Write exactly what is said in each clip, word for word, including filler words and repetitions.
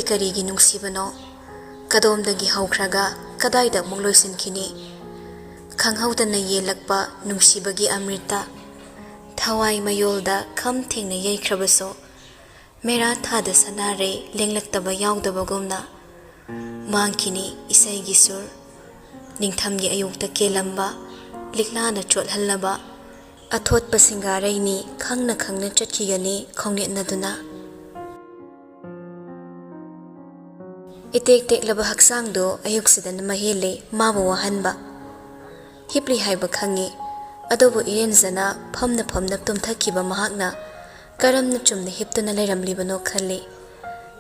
ꯀꯔꯤꯒꯤ ꯅꯨꯡꯁꯤꯕꯅꯣ? ꯀꯗꯣꯝꯗꯒꯤ ꯍꯧꯈ꯭ꯔꯒ ꯀꯗꯥꯏꯗ ꯑꯃꯨꯛ ꯂꯣꯏꯁꯤꯟꯈꯤꯅꯤ? ꯈꯪꯍꯧꯗꯅ ꯌꯦꯜꯂꯛꯄ ꯅꯨꯡꯁꯤꯕꯒꯤ ꯑꯃ꯭ꯔꯤꯇ, ꯊꯋꯥꯏ ꯃꯌꯣꯜꯗ ꯈꯝ ꯊꯦꯡꯅ ꯌꯩꯈ꯭ꯔꯕꯁꯨ, ꯃꯦꯔꯥ ꯊꯥꯗ ꯁꯅꯥꯔꯩ ꯂꯦꯡꯂꯛꯇꯕ ꯌꯥꯎꯗꯕꯒꯨꯝꯅ, ꯃꯥꯡꯈꯤꯅꯤ ꯏꯁꯩꯒꯤ ꯁꯨꯔ꯫ ꯅꯤꯡꯊꯝꯒꯤ ꯑꯌꯨꯛꯇ ꯀꯦꯜꯂꯝꯕ, ꯂꯤꯛꯂꯥꯅ ꯆꯣꯠꯍꯜꯂꯕ, ꯑꯊꯣꯠꯄ ꯁꯤꯡꯒꯥꯔꯩꯅꯤ ꯈꯪꯅ ꯈꯪꯅ ꯆꯠꯈꯤꯒꯅꯤ ꯈꯣꯡꯅꯦꯠꯅꯗꯨꯅ꯫ ꯏꯇꯦꯛ ꯇꯦꯛꯂꯕ ꯍꯛꯆꯥꯡꯗꯨ ꯑꯌꯨꯛꯁꯤꯗꯅ ꯃꯍꯦꯜꯂꯦ ꯃꯥꯕꯨ ꯋꯥꯍꯟꯕ꯫ ꯍꯤꯞꯂꯤ ꯍꯥꯏꯕ ꯈꯪꯉꯤ, ꯑꯗꯨꯕꯨ ꯏꯔꯦꯟꯖꯅ ꯐꯝꯅ ꯐꯝꯅ ꯇꯨꯝꯊꯈꯤꯕ ꯃꯍꯥꯛꯅ ꯀꯔꯝꯅ ꯆꯨꯝꯅ ꯍꯤꯞꯇꯨꯅ ꯂꯩꯔꯝꯂꯤꯕꯅꯣ ꯈꯜꯂꯤ꯫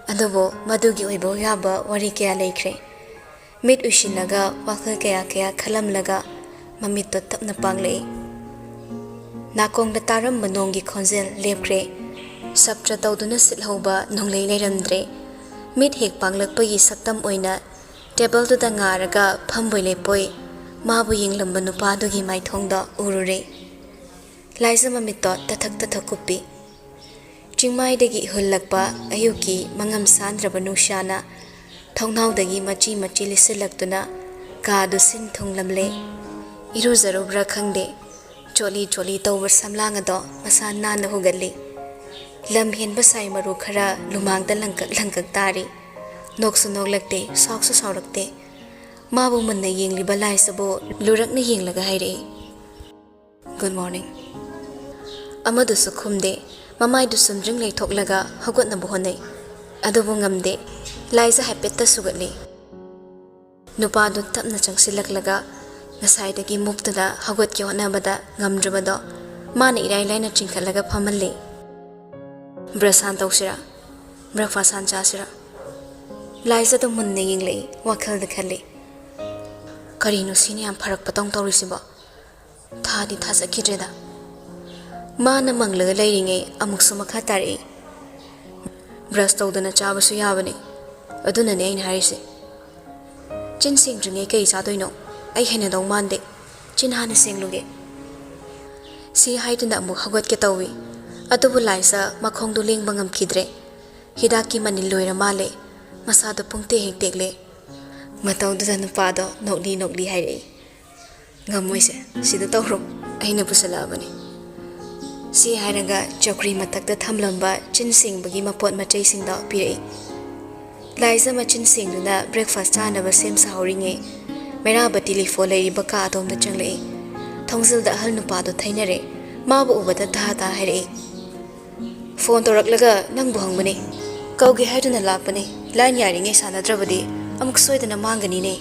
ꯑꯗꯨꯕꯨ ꯃꯗꯨꯒꯤ ꯑꯣꯏꯕ ꯌꯥꯕ ꯋꯥꯔꯤ ꯀꯌꯥ ꯂꯩꯈ꯭ꯔꯦ꯫ ꯃꯤꯠ ꯎꯏꯁꯤꯜꯂꯒ ꯋꯥꯈꯜ ꯀꯌꯥ ꯀꯌꯥ ꯈꯜꯂꯝꯂꯒ ꯃꯃꯤꯠꯇꯣ ꯇꯞꯅ ꯄꯥꯡꯂꯛꯏ꯫ ꯅꯥꯀꯣꯡꯗ ꯇꯥꯔꯝꯕ ꯅꯣꯡꯒꯤ ꯈꯣꯟꯖꯦꯜ ꯂꯦꯞꯈ꯭ꯔꯦ꯫ ꯁꯞꯇ꯭ꯔ ꯇꯧꯗꯨꯅ ꯁꯤꯠꯍꯧꯕ ꯅꯣꯡꯂꯩ ꯂꯩꯔꯝꯗ꯭ꯔꯦ꯫ ꯃꯤꯠ ꯍꯦꯛ ꯄꯥꯡꯂꯛꯄꯒꯤ ꯁꯛꯇꯝ ꯑꯣꯏꯅ ꯇꯦꯕꯜꯗꯨꯗ ꯉꯥꯔꯒ ꯐꯝꯕꯣꯏ ꯂꯦꯞꯄꯣꯏ ꯃꯥꯕꯨ ꯌꯦꯡꯂꯝꯕ ꯅꯨꯄꯥꯗꯨꯒꯤ ꯃꯥꯏꯊꯣꯡꯗ ꯎꯔꯨꯔꯦ꯫ ꯂꯥꯏꯖ ꯃꯃꯤꯠꯇꯣ ꯇꯊꯛ ꯇꯊꯛ ꯀꯨꯞꯄꯤ꯫ ꯆꯤꯡꯃꯥꯏꯗꯒꯤ ꯏꯍꯨꯜꯂꯛꯄ ꯑꯌꯨꯛꯀꯤ ꯃꯉꯝ ꯁꯥꯟꯗ꯭ꯔꯕ ꯅꯨꯡꯁꯥꯅ ꯊꯣꯡꯅꯥꯎꯗꯒꯤ ꯃꯆꯤ ꯃꯆꯤ ꯂꯤꯠꯁꯤꯜꯂꯛꯇꯨꯅ ꯀꯥꯗꯨ ꯁꯤꯟ ꯊꯨꯡꯂꯝꯂꯦ꯫ ꯏꯔꯨꯖꯔꯨꯕ꯭ꯔꯥ ꯈꯪꯗꯦ, ꯆꯣꯠꯂꯤ ꯆꯣꯠꯂꯤ ꯇꯧꯕ ꯁꯝꯂꯥꯡ ꯑꯗꯣ ꯃꯁꯥ ꯅꯥꯟꯅ ꯍꯨꯒꯠꯂꯤ꯫ ꯂꯝ ꯍꯦꯟꯕ ꯁꯥꯏ ꯃꯔꯨ ꯈꯔ ꯂꯨꯃꯥꯡꯗ ꯂꯪꯀꯛ ꯂꯪꯀꯛ ꯇꯥꯔꯤ꯫ ꯅꯣꯛꯁꯨ ꯅꯣꯛꯂꯛꯇꯦ, ꯁꯥꯎꯁꯨ ꯁꯥꯎꯔꯛꯇꯦ꯫ ꯃꯥꯕꯨ ꯃꯨꯟꯅ ꯌꯦꯡꯂꯤꯕ ꯂꯥꯏꯁꯤꯕꯨ ꯂꯨꯔꯛꯅ ꯌꯦꯡꯂꯒ ꯍꯥꯏꯔꯛꯏ, "Good morning." ꯑꯃꯗꯨꯁꯨ ꯈꯨꯝꯗꯦ꯫ ꯃꯃꯥꯏꯗꯨ ꯁꯨꯝꯗ꯭ꯔꯤꯡ ꯂꯩꯊꯣꯛꯂꯒ ꯍꯧꯒꯠꯅꯕ ꯍꯣꯠꯅꯩ꯫ ꯑꯗꯨꯕꯨ ꯉꯝꯗꯦ꯫ ꯂꯥꯏꯖ ꯍꯥꯏꯐꯦꯠꯇ ꯁꯨꯒꯠꯂꯤ꯫ ꯅꯨꯄꯥꯗꯨ ꯇꯞꯅ ꯆꯪꯁꯤꯜꯂꯛꯂꯒ ꯉꯁꯥꯏꯗꯒꯤ ꯃꯨꯛꯇꯨꯅ ꯍꯧꯒꯠꯀꯦ ꯍꯣꯠꯅꯕꯗ ꯉꯝꯗ꯭ꯔꯕꯗꯣ ꯃꯥꯅ ꯏꯔꯥꯏ ꯂꯥꯏꯅ ꯆꯤꯡꯈꯠꯂꯒ ꯐꯝꯍꯜꯂꯤ꯫ "Brush ꯍꯥꯟ ꯇꯧꯁꯤꯔꯥ? Breakfast ꯍꯥꯟ ꯆꯥꯁꯤꯔꯥ?" ꯂꯥꯏꯖꯗꯣ ꯃꯨꯟꯅ ꯌꯦꯡꯂꯛꯏ, ꯋꯥꯈꯜꯗ ꯈꯜꯂꯤ, "ꯀꯔꯤꯅꯣ ꯁꯤꯅ ꯌꯥꯝ ꯐꯔꯛꯄꯗꯧ ꯇꯧꯔꯤꯁꯤꯕꯣ? ꯊꯥꯗꯤ ꯊꯥꯖꯈꯤꯗ꯭ꯔꯦꯗ꯫" ꯃꯥꯅ ꯃꯪꯂꯒ ꯂꯩꯔꯤꯉꯩ ꯑꯃꯨꯛꯁꯨ ꯃꯈꯥ ꯇꯥꯔꯛꯏ, "Brush ꯇꯧꯗꯅ ꯆꯥꯕꯁꯨ ꯌꯥꯕꯅꯤ꯫ ꯑꯗꯨꯅꯅꯦ ꯑꯩꯅ ꯍꯥꯏꯔꯤꯁꯦ꯫ ꯆꯤꯟ ꯁꯦꯡꯗ꯭ꯔꯤꯉꯩ ꯀꯩ ꯆꯥꯗꯣꯏꯅꯣ? ꯑꯩ ꯍꯩꯅꯗꯧ ꯃꯥꯟꯗꯦ꯫ ꯆꯤꯟ ꯍꯥꯟꯅ ꯁꯦꯡꯂꯨꯒꯦ꯫" ꯁꯤ ꯍꯥꯏꯗꯨꯅ ꯑꯃꯨꯛ ꯍꯧꯒꯠꯀꯦ ꯇꯧꯏ꯫ ꯑꯗꯨꯕꯨ ꯂꯥꯏꯖ ꯃꯈꯣꯡꯗꯨ ꯂꯦꯡꯕ ꯉꯝꯈꯤꯗ꯭ꯔꯦ꯫ ꯍꯤꯗꯥꯛꯀꯤ ꯃꯅꯤꯜ ꯂꯣꯏꯔ ꯃꯥꯜꯂꯦ꯫ ꯃꯁꯥꯗꯣ ꯄꯨꯡꯇꯦꯛ ꯍꯦꯛ ꯇꯦꯛꯂꯦ꯫ ꯃꯇꯧꯗꯨꯗ ꯅꯨꯄꯥꯗꯣ ꯅꯣꯛꯂꯤ ꯅꯣꯛꯂꯤ ꯍꯥꯏꯔꯛꯏ, "ꯉꯝꯃꯣꯏꯁꯦ, ꯁꯤꯗ ꯇꯧꯔꯣ, ꯑꯩꯅ ꯄꯨꯁꯜꯂꯛꯑꯕꯅꯤ"꯫ ꯁꯤ ꯍꯥꯏꯔꯒ ꯆꯧꯀ꯭ꯔꯤ ꯃꯊꯛꯇ ꯊꯝꯂꯝꯕ ꯆꯤꯟ ꯁꯦꯡꯕꯒꯤ ꯃꯄꯣꯠ ꯃꯆꯩꯁꯤꯡꯗꯣ ꯄꯤꯔꯛꯏ꯫ ꯂꯥꯏꯖ ꯃꯆꯤꯟ ꯁꯦꯡꯗꯨꯅ breakfast ꯆꯥꯅꯕ ꯁꯦꯝ ꯁꯥꯍꯧꯔꯤꯉꯩ, ꯃꯩꯔꯥꯕ ꯇꯦꯂꯤꯐꯣꯟ ꯂꯩꯔꯤꯕ ꯀꯥ ꯑꯗꯣꯝꯗ ꯆꯪꯂꯛꯏ꯫ ꯊꯣꯡꯖꯤꯜꯗ ꯑꯍꯜ ꯅꯨꯄꯥꯗꯣ ꯊꯩꯅꯔꯦ꯫ ꯃꯥꯕꯨ ꯎꯕꯗ ꯇꯍꯥ ꯇꯍꯥ ꯍꯥꯏꯔꯛꯏ, "ꯐꯣꯟ ꯇꯧꯔꯛꯂꯒ ꯅꯪꯕꯨ ꯍꯪꯕꯅꯤ꯫ ꯀꯧꯒꯦ ꯍꯥꯏꯗꯨꯅ ꯂꯥꯛꯄꯅꯤ꯫ ꯂꯥꯏꯟ ꯌꯥꯔꯤꯉꯩ ꯁꯥꯟꯅꯗ꯭ꯔꯕꯗꯤ ꯑꯃꯨꯛ ꯁꯣꯏꯗꯅ ꯃꯥꯡꯒꯅꯤꯅꯦ"꯫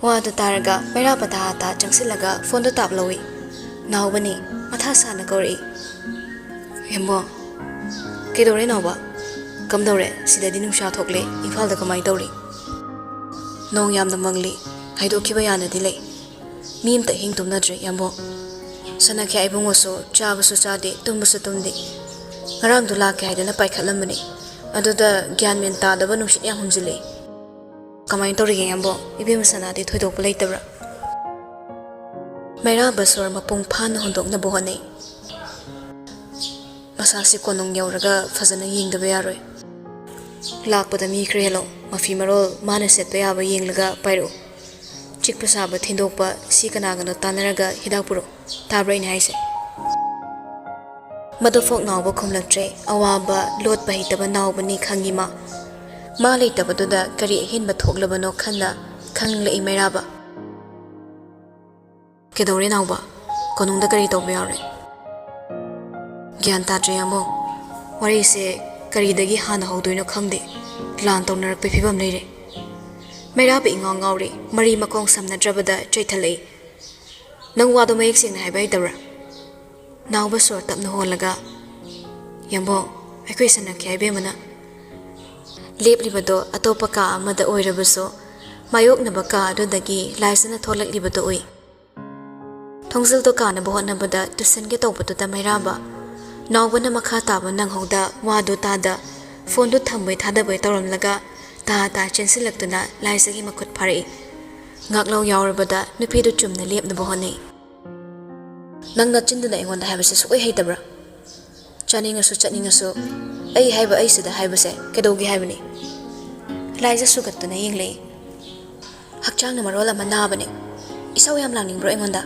ꯋꯥꯗꯨ ꯇꯥꯔꯒ ꯃꯩꯔꯥꯕ ꯇꯍꯥ ꯇꯍꯥ ꯆꯪꯁꯤꯜꯂꯒ ꯐꯣꯟꯗꯨ ꯇꯥꯞ ꯂꯧꯏ꯫ ꯅꯥꯎꯕꯅꯤ꯫ ꯃꯊꯥ ꯁꯥꯅ ꯀꯧꯔꯛꯏ, "ꯌꯥꯝꯕꯣ"꯫ "ꯀꯩꯗꯧꯔꯦ ꯅꯥꯎꯕ? ꯀꯝꯗꯧꯔꯦ? ꯁꯤꯗꯗꯤ ꯅꯨꯡꯁꯥ ꯊꯣꯛꯂꯦ, ꯏꯝꯐꯥꯜꯗ ꯀꯃꯥꯏ ꯇꯧꯔꯤ?" "ꯅꯣꯡ ꯌꯥꯝꯅ ꯃꯪꯂꯤ, ꯍꯥꯏꯗꯣꯛꯈꯤꯕ ꯌꯥꯅꯗꯤ ꯂꯩ꯫ ꯃꯤ ꯑꯝꯇ ꯏꯍꯤꯡ ꯇꯨꯝꯅꯗ꯭ꯔꯦ, ꯌꯥꯝꯕꯣ꯫ ꯁꯅꯥꯈ꯭ꯌꯥ ꯏꯕꯨꯡꯉꯣꯁꯨ ꯆꯥꯕꯁꯨ ꯆꯥꯗꯦ, ꯇꯨꯝꯕꯁꯨ ꯇꯨꯝꯗꯦ꯫ ꯉꯔꯥꯡꯗꯣ ꯂꯥꯛꯀꯦ ꯍꯥꯏꯗꯅ ꯄꯥꯏꯈꯠꯂꯝꯕꯅꯦ, ꯑꯗꯨꯗ ꯒ꯭ꯌꯥꯟ ꯃꯦꯟ ꯇꯥꯗꯕ ꯅꯨꯡꯁꯤꯠ ꯌꯥꯝ ꯍꯨꯝꯖꯤꯜꯂꯛꯑꯦ꯫ ꯀꯃꯥꯏꯅ ꯇꯧꯔꯤꯒꯦ, ꯌꯥꯝꯕꯣ? ꯏꯕꯦꯝꯃ ꯁꯅꯥꯗꯤ ꯊꯣꯏꯗꯣꯛꯄ ꯂꯩꯇꯕ꯭ꯔꯥ?" ꯃꯩꯔꯥꯕ ꯁꯣꯔ ꯃꯄꯨꯡ ꯐꯥꯅ ꯍꯣꯟꯗꯣꯛꯅꯕ ꯍꯣꯠꯅꯩ꯫ "ꯃꯁꯥꯁꯤ ꯀꯣꯅꯨꯡ ꯌꯧꯔꯒ ꯐꯖꯅ ꯌꯦꯡꯗꯕ ꯌꯥꯔꯣꯏ꯫ ꯂꯥꯛꯄꯗ ꯃꯤ ꯈꯔ ꯍꯦꯜꯂꯣ, ꯃꯐꯤ ꯃꯔꯣꯜ ꯃꯥꯅ ꯁꯦꯠꯄ ꯌꯥꯕ ꯌꯦꯡꯂꯒ ꯄꯥꯏꯔꯛꯎ꯫ ꯆꯤꯛꯄ ꯁꯥꯕ ꯊꯤꯟꯗꯣꯛꯄ ꯁꯤ ꯀꯅꯥꯒꯅꯣ ꯇꯥꯟꯅꯔꯒ ꯍꯤꯗꯥꯛ ꯄꯨꯔꯛꯎ꯫ ꯇꯥꯕ꯭ꯔꯥ ꯑꯩꯅ ꯍꯥꯏꯁꯦ?" ꯃꯗꯨꯐꯥꯎ ꯅꯥꯎꯕ ꯈꯨꯝꯂꯛꯇ꯭ꯔꯦ꯫ ꯑꯋꯥꯕ ꯂꯣꯠꯄ ꯍꯩꯇꯕ ꯅꯥꯎꯕꯅꯤ ꯈꯪꯉꯤ ꯃꯥ꯫ ꯃꯥ ꯂꯩꯇꯕꯗꯨꯗ ꯀꯔꯤ ꯑꯍꯦꯟꯕ ꯊꯣꯛꯂꯕꯅꯣ ꯈꯟꯅ ꯈꯪꯂꯛꯏ ꯃꯩꯔꯥꯕ꯫ "ꯀꯩꯗꯧꯔꯦ ꯅꯥꯎꯕ? ꯀꯣꯅꯨꯡꯗ ꯀꯔꯤ ꯇꯧꯕ ꯌꯥꯎꯔꯦ?" "ꯒ꯭ꯌꯥꯟ ꯇꯥꯗ꯭ꯔꯦ, ꯌꯥꯝꯕꯣ꯫ ꯋꯥꯔꯤꯁꯦ ꯀꯔꯤꯗꯒꯤ ꯍꯥꯟꯅ ꯍꯧꯗꯣꯏꯅꯣ ꯈꯪꯗꯦ꯫ ꯂꯥꯟ ꯇꯧꯅꯔꯛꯄꯩ ꯐꯤꯕꯝ ꯂꯩꯔꯦ"꯫ ꯃꯩꯔꯥꯕ ꯏꯉꯥꯎ ꯉꯥꯎꯔꯦ, ꯃꯔꯤ ꯃꯈꯣꯡ ꯁꯝꯅꯗ꯭ꯔꯕꯗ ꯆꯩꯊꯠꯂꯛꯏ꯫ "ꯅꯪ ꯋꯥꯗꯣ ꯃꯌꯦꯛ ꯁꯦꯡꯅ ꯍꯥꯏꯕ ꯍꯩꯇꯕ꯭ꯔꯥ?" ꯅꯥꯎꯕ ꯁꯣꯔ ꯇꯞꯅ ꯍꯣꯜꯂꯒ, "ꯌꯥꯝꯕꯣ, ꯑꯩꯈꯣꯏ ꯁꯅꯥꯈ꯭ꯌꯥ ꯏꯕꯦꯝꯃꯅ ꯂꯦꯞꯂꯤꯕꯗꯣ ꯑꯇꯣꯞꯄ ꯀꯥ ꯑꯃꯗ ꯑꯣꯏꯔꯕꯁꯨ, ꯃꯥꯌꯣꯛꯅꯕ ꯀꯥ ꯑꯗꯨꯗꯒꯤ ꯂꯥꯏꯖꯅ ꯊꯣꯛꯂꯛꯂꯤꯕꯗꯨ ꯎꯏ"꯫ ꯊꯣꯡꯖꯤꯜꯗꯣ ꯀꯥꯅꯕ ꯍꯣꯠꯅꯕꯗ ꯇꯨꯁꯟꯒꯦ ꯇꯧꯕꯗꯨꯗ ꯃꯩꯔꯥꯕ ꯅꯥꯎꯕꯅ ꯃꯈꯥ ꯇꯥꯕ ꯅꯪꯍꯧꯗ, ꯋꯥꯗꯨ ꯇꯥꯗ, ꯐꯣꯟꯗꯨ ꯊꯝꯕꯣꯏ ꯊꯥꯗꯕꯣꯏ ꯇꯧꯔꯝꯂꯒ ꯇꯥ ꯇꯥ ꯆꯦꯟꯁꯤꯜꯂꯛꯇꯨꯅ ꯂꯥꯏꯖꯒꯤ ꯃꯈꯨꯠ ꯐꯥꯔꯛꯏ꯫ ꯉꯥꯛꯂꯧ ꯌꯥꯎꯔꯕꯗ ꯅꯨꯄꯤꯗꯨ ꯆꯨꯝꯅ ꯂꯦꯞꯅꯕ ꯍꯣꯠꯅꯩ꯫ "ꯅꯪ ꯅꯆꯤꯟꯗꯨꯅ ꯑꯩꯉꯣꯟꯗ ꯍꯥꯏꯕꯁꯦ ꯁꯨꯛꯍꯩ ꯍꯩꯇꯕ꯭ꯔꯥ? ꯆꯥꯅꯤꯡꯉꯁꯨ ꯆꯠꯅꯤꯡꯉꯁꯨ ꯑꯩ ꯍꯥꯏꯕ ꯑꯩ ꯁꯤꯗ ꯍꯥꯏꯕꯁꯦ ꯀꯩꯗꯧꯒꯦ ꯍꯥꯏꯕꯅꯤ? ꯂꯥꯏꯖ ꯁꯨꯒꯠꯇꯨꯅ ꯌꯦꯡꯂꯛꯏ꯫ "ꯍꯛꯆꯥꯡꯅ ꯃꯔꯣꯜ ꯑꯃ ꯅꯥꯕꯅꯦ꯫ ꯏꯁꯧ ꯌꯥꯝ ꯂꯥꯡꯅꯤꯡꯕ꯭ꯔꯣ ꯑꯩꯉꯣꯟꯗ?"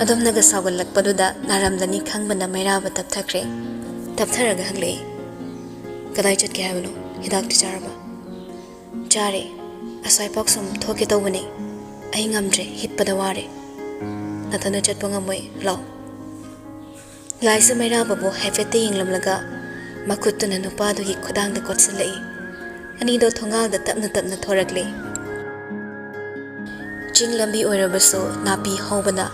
ꯑꯗꯨꯝꯅꯒ ꯁꯥꯎꯒꯠꯂꯛꯄꯗꯨꯗ ꯅꯥꯔꯝꯗꯅꯤ ꯈꯪꯕꯅ ꯃꯩꯔꯥꯕ ꯇꯞꯊꯈ꯭ꯔꯦ꯫ ꯇꯞꯊꯔꯒ ꯍꯪꯂꯛꯏ, "ꯀꯗꯥꯏ ꯆꯠꯀꯦ ꯍꯥꯏꯕꯅꯣ? ꯍꯤꯗꯥꯛꯇꯤ ꯆꯥꯔꯕ?" "ꯆꯥꯔꯦ꯫ ꯑꯁ꯭ꯋꯥꯏꯐꯥꯎ ꯁꯨꯝ ꯊꯣꯛꯀꯦ ꯇꯧꯕꯅꯦ꯫ ꯑꯩ ꯉꯝꯗ꯭ꯔꯦ, ꯍꯤꯞꯄꯗ ꯋꯥꯔꯦ꯫" "ꯅꯊꯟꯗ ꯆꯠꯄ ꯉꯝꯃꯣꯏ, ꯂꯥꯛꯑꯣ꯫" ꯂꯥꯏꯖ ꯃꯩꯔꯥꯕꯕꯨ ꯍꯥꯏꯐꯦꯠꯇ ꯌꯦꯡꯂꯝꯂꯒ ꯃꯈꯨꯠꯇꯨꯅ ꯅꯨꯄꯥꯗꯨꯒꯤ ꯈꯨꯗꯥꯡꯗ ꯀꯣꯠꯁꯤꯜꯂꯛꯏ꯫ ꯑꯅꯤꯗꯣ ꯊꯣꯡꯒꯥꯜꯗ ꯇꯞꯅ ꯇꯞꯅ ꯊꯣꯔꯛꯂꯦ꯫ ꯆꯤꯡ ꯂꯝꯕꯤ ꯑꯣꯏꯔꯕꯁꯨ ꯅꯥꯄꯤ ꯍꯧꯕꯅ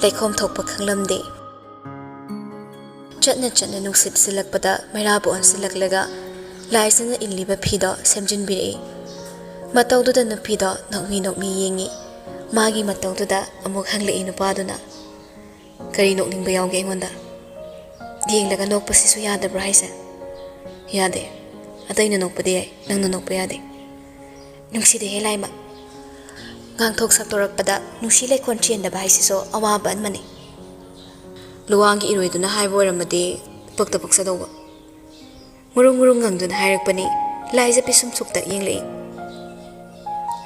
ꯂꯩꯈꯣꯝ ꯊꯣꯛꯄ ꯈꯪꯂꯝꯗꯦ꯫ ꯆꯠꯅ ꯆꯠꯅ ꯅꯨꯡꯁꯤꯠ ꯁꯤꯜꯂꯛꯄꯗ ꯃꯩꯔꯥꯕ ꯑꯣꯟꯁꯤꯜꯂꯛꯂꯒ ꯂꯥꯏꯖꯅ ꯏꯜꯂꯤꯕ ꯐꯤꯗꯣ ꯁꯦꯝꯖꯤꯟꯕꯤꯔꯛꯏ꯫ ꯃꯇꯧꯗꯨꯗ ꯅꯨꯄꯤꯗꯣ ꯅꯣꯛꯃꯤ ꯅꯣꯛꯃꯤ ꯌꯦꯡꯉꯤ꯫ ꯃꯥꯒꯤ ꯃꯇꯧꯗꯨꯗ ꯑꯃꯨꯛ ꯍꯪꯂꯛꯏ ꯅꯨꯄꯥꯗꯨꯅ, "ꯀꯔꯤ ꯅꯣꯛꯅꯤꯡꯕ ꯌꯥꯎꯒꯦ ꯑꯩꯉꯣꯟꯗ? ꯌꯦꯡꯂꯒ ꯅꯣꯛꯄꯁꯤꯁꯨ ꯌꯥꯗꯕ꯭ꯔꯥ ꯍꯥꯏꯁꯦ?" "ꯌꯥꯗꯦ꯫ ꯑꯇꯩꯅ ꯅꯣꯛꯄꯗꯤ ꯌꯥꯏ, ꯅꯪꯅ ꯅꯣꯛꯄ ꯌꯥꯗꯦ꯫" "ꯅꯨꯡꯁꯤꯗꯦꯍꯦ ꯂꯥꯏꯃ꯫ ꯉꯥꯡꯊꯣꯛ ꯁꯛꯇꯣꯔꯛꯄꯗ ꯅꯨꯡꯁꯤ ꯂꯩꯈꯣꯟ ꯆꯦꯟꯗꯕ ꯍꯥꯏꯁꯤꯁꯨ ꯑꯋꯥꯕ ꯑꯃꯅꯤ꯫" ꯂꯨꯋꯥꯡꯒꯤ ꯏꯔꯣꯏꯗꯨꯅ ꯍꯥꯏꯕ ꯑꯣꯏꯔꯝꯃꯗꯤ ꯄꯛꯇ ꯄꯛꯆꯗꯧꯕ꯫ ꯉꯨꯔꯨꯡ ꯉꯨꯔꯨꯡ ꯉꯪꯗꯨꯅ ꯍꯥꯏꯔꯛꯄꯅꯤ꯫ ꯂꯥꯏꯖ ꯄꯤꯁꯨꯝ ꯁꯨꯛꯇ ꯌꯦꯡꯂꯛꯏ꯫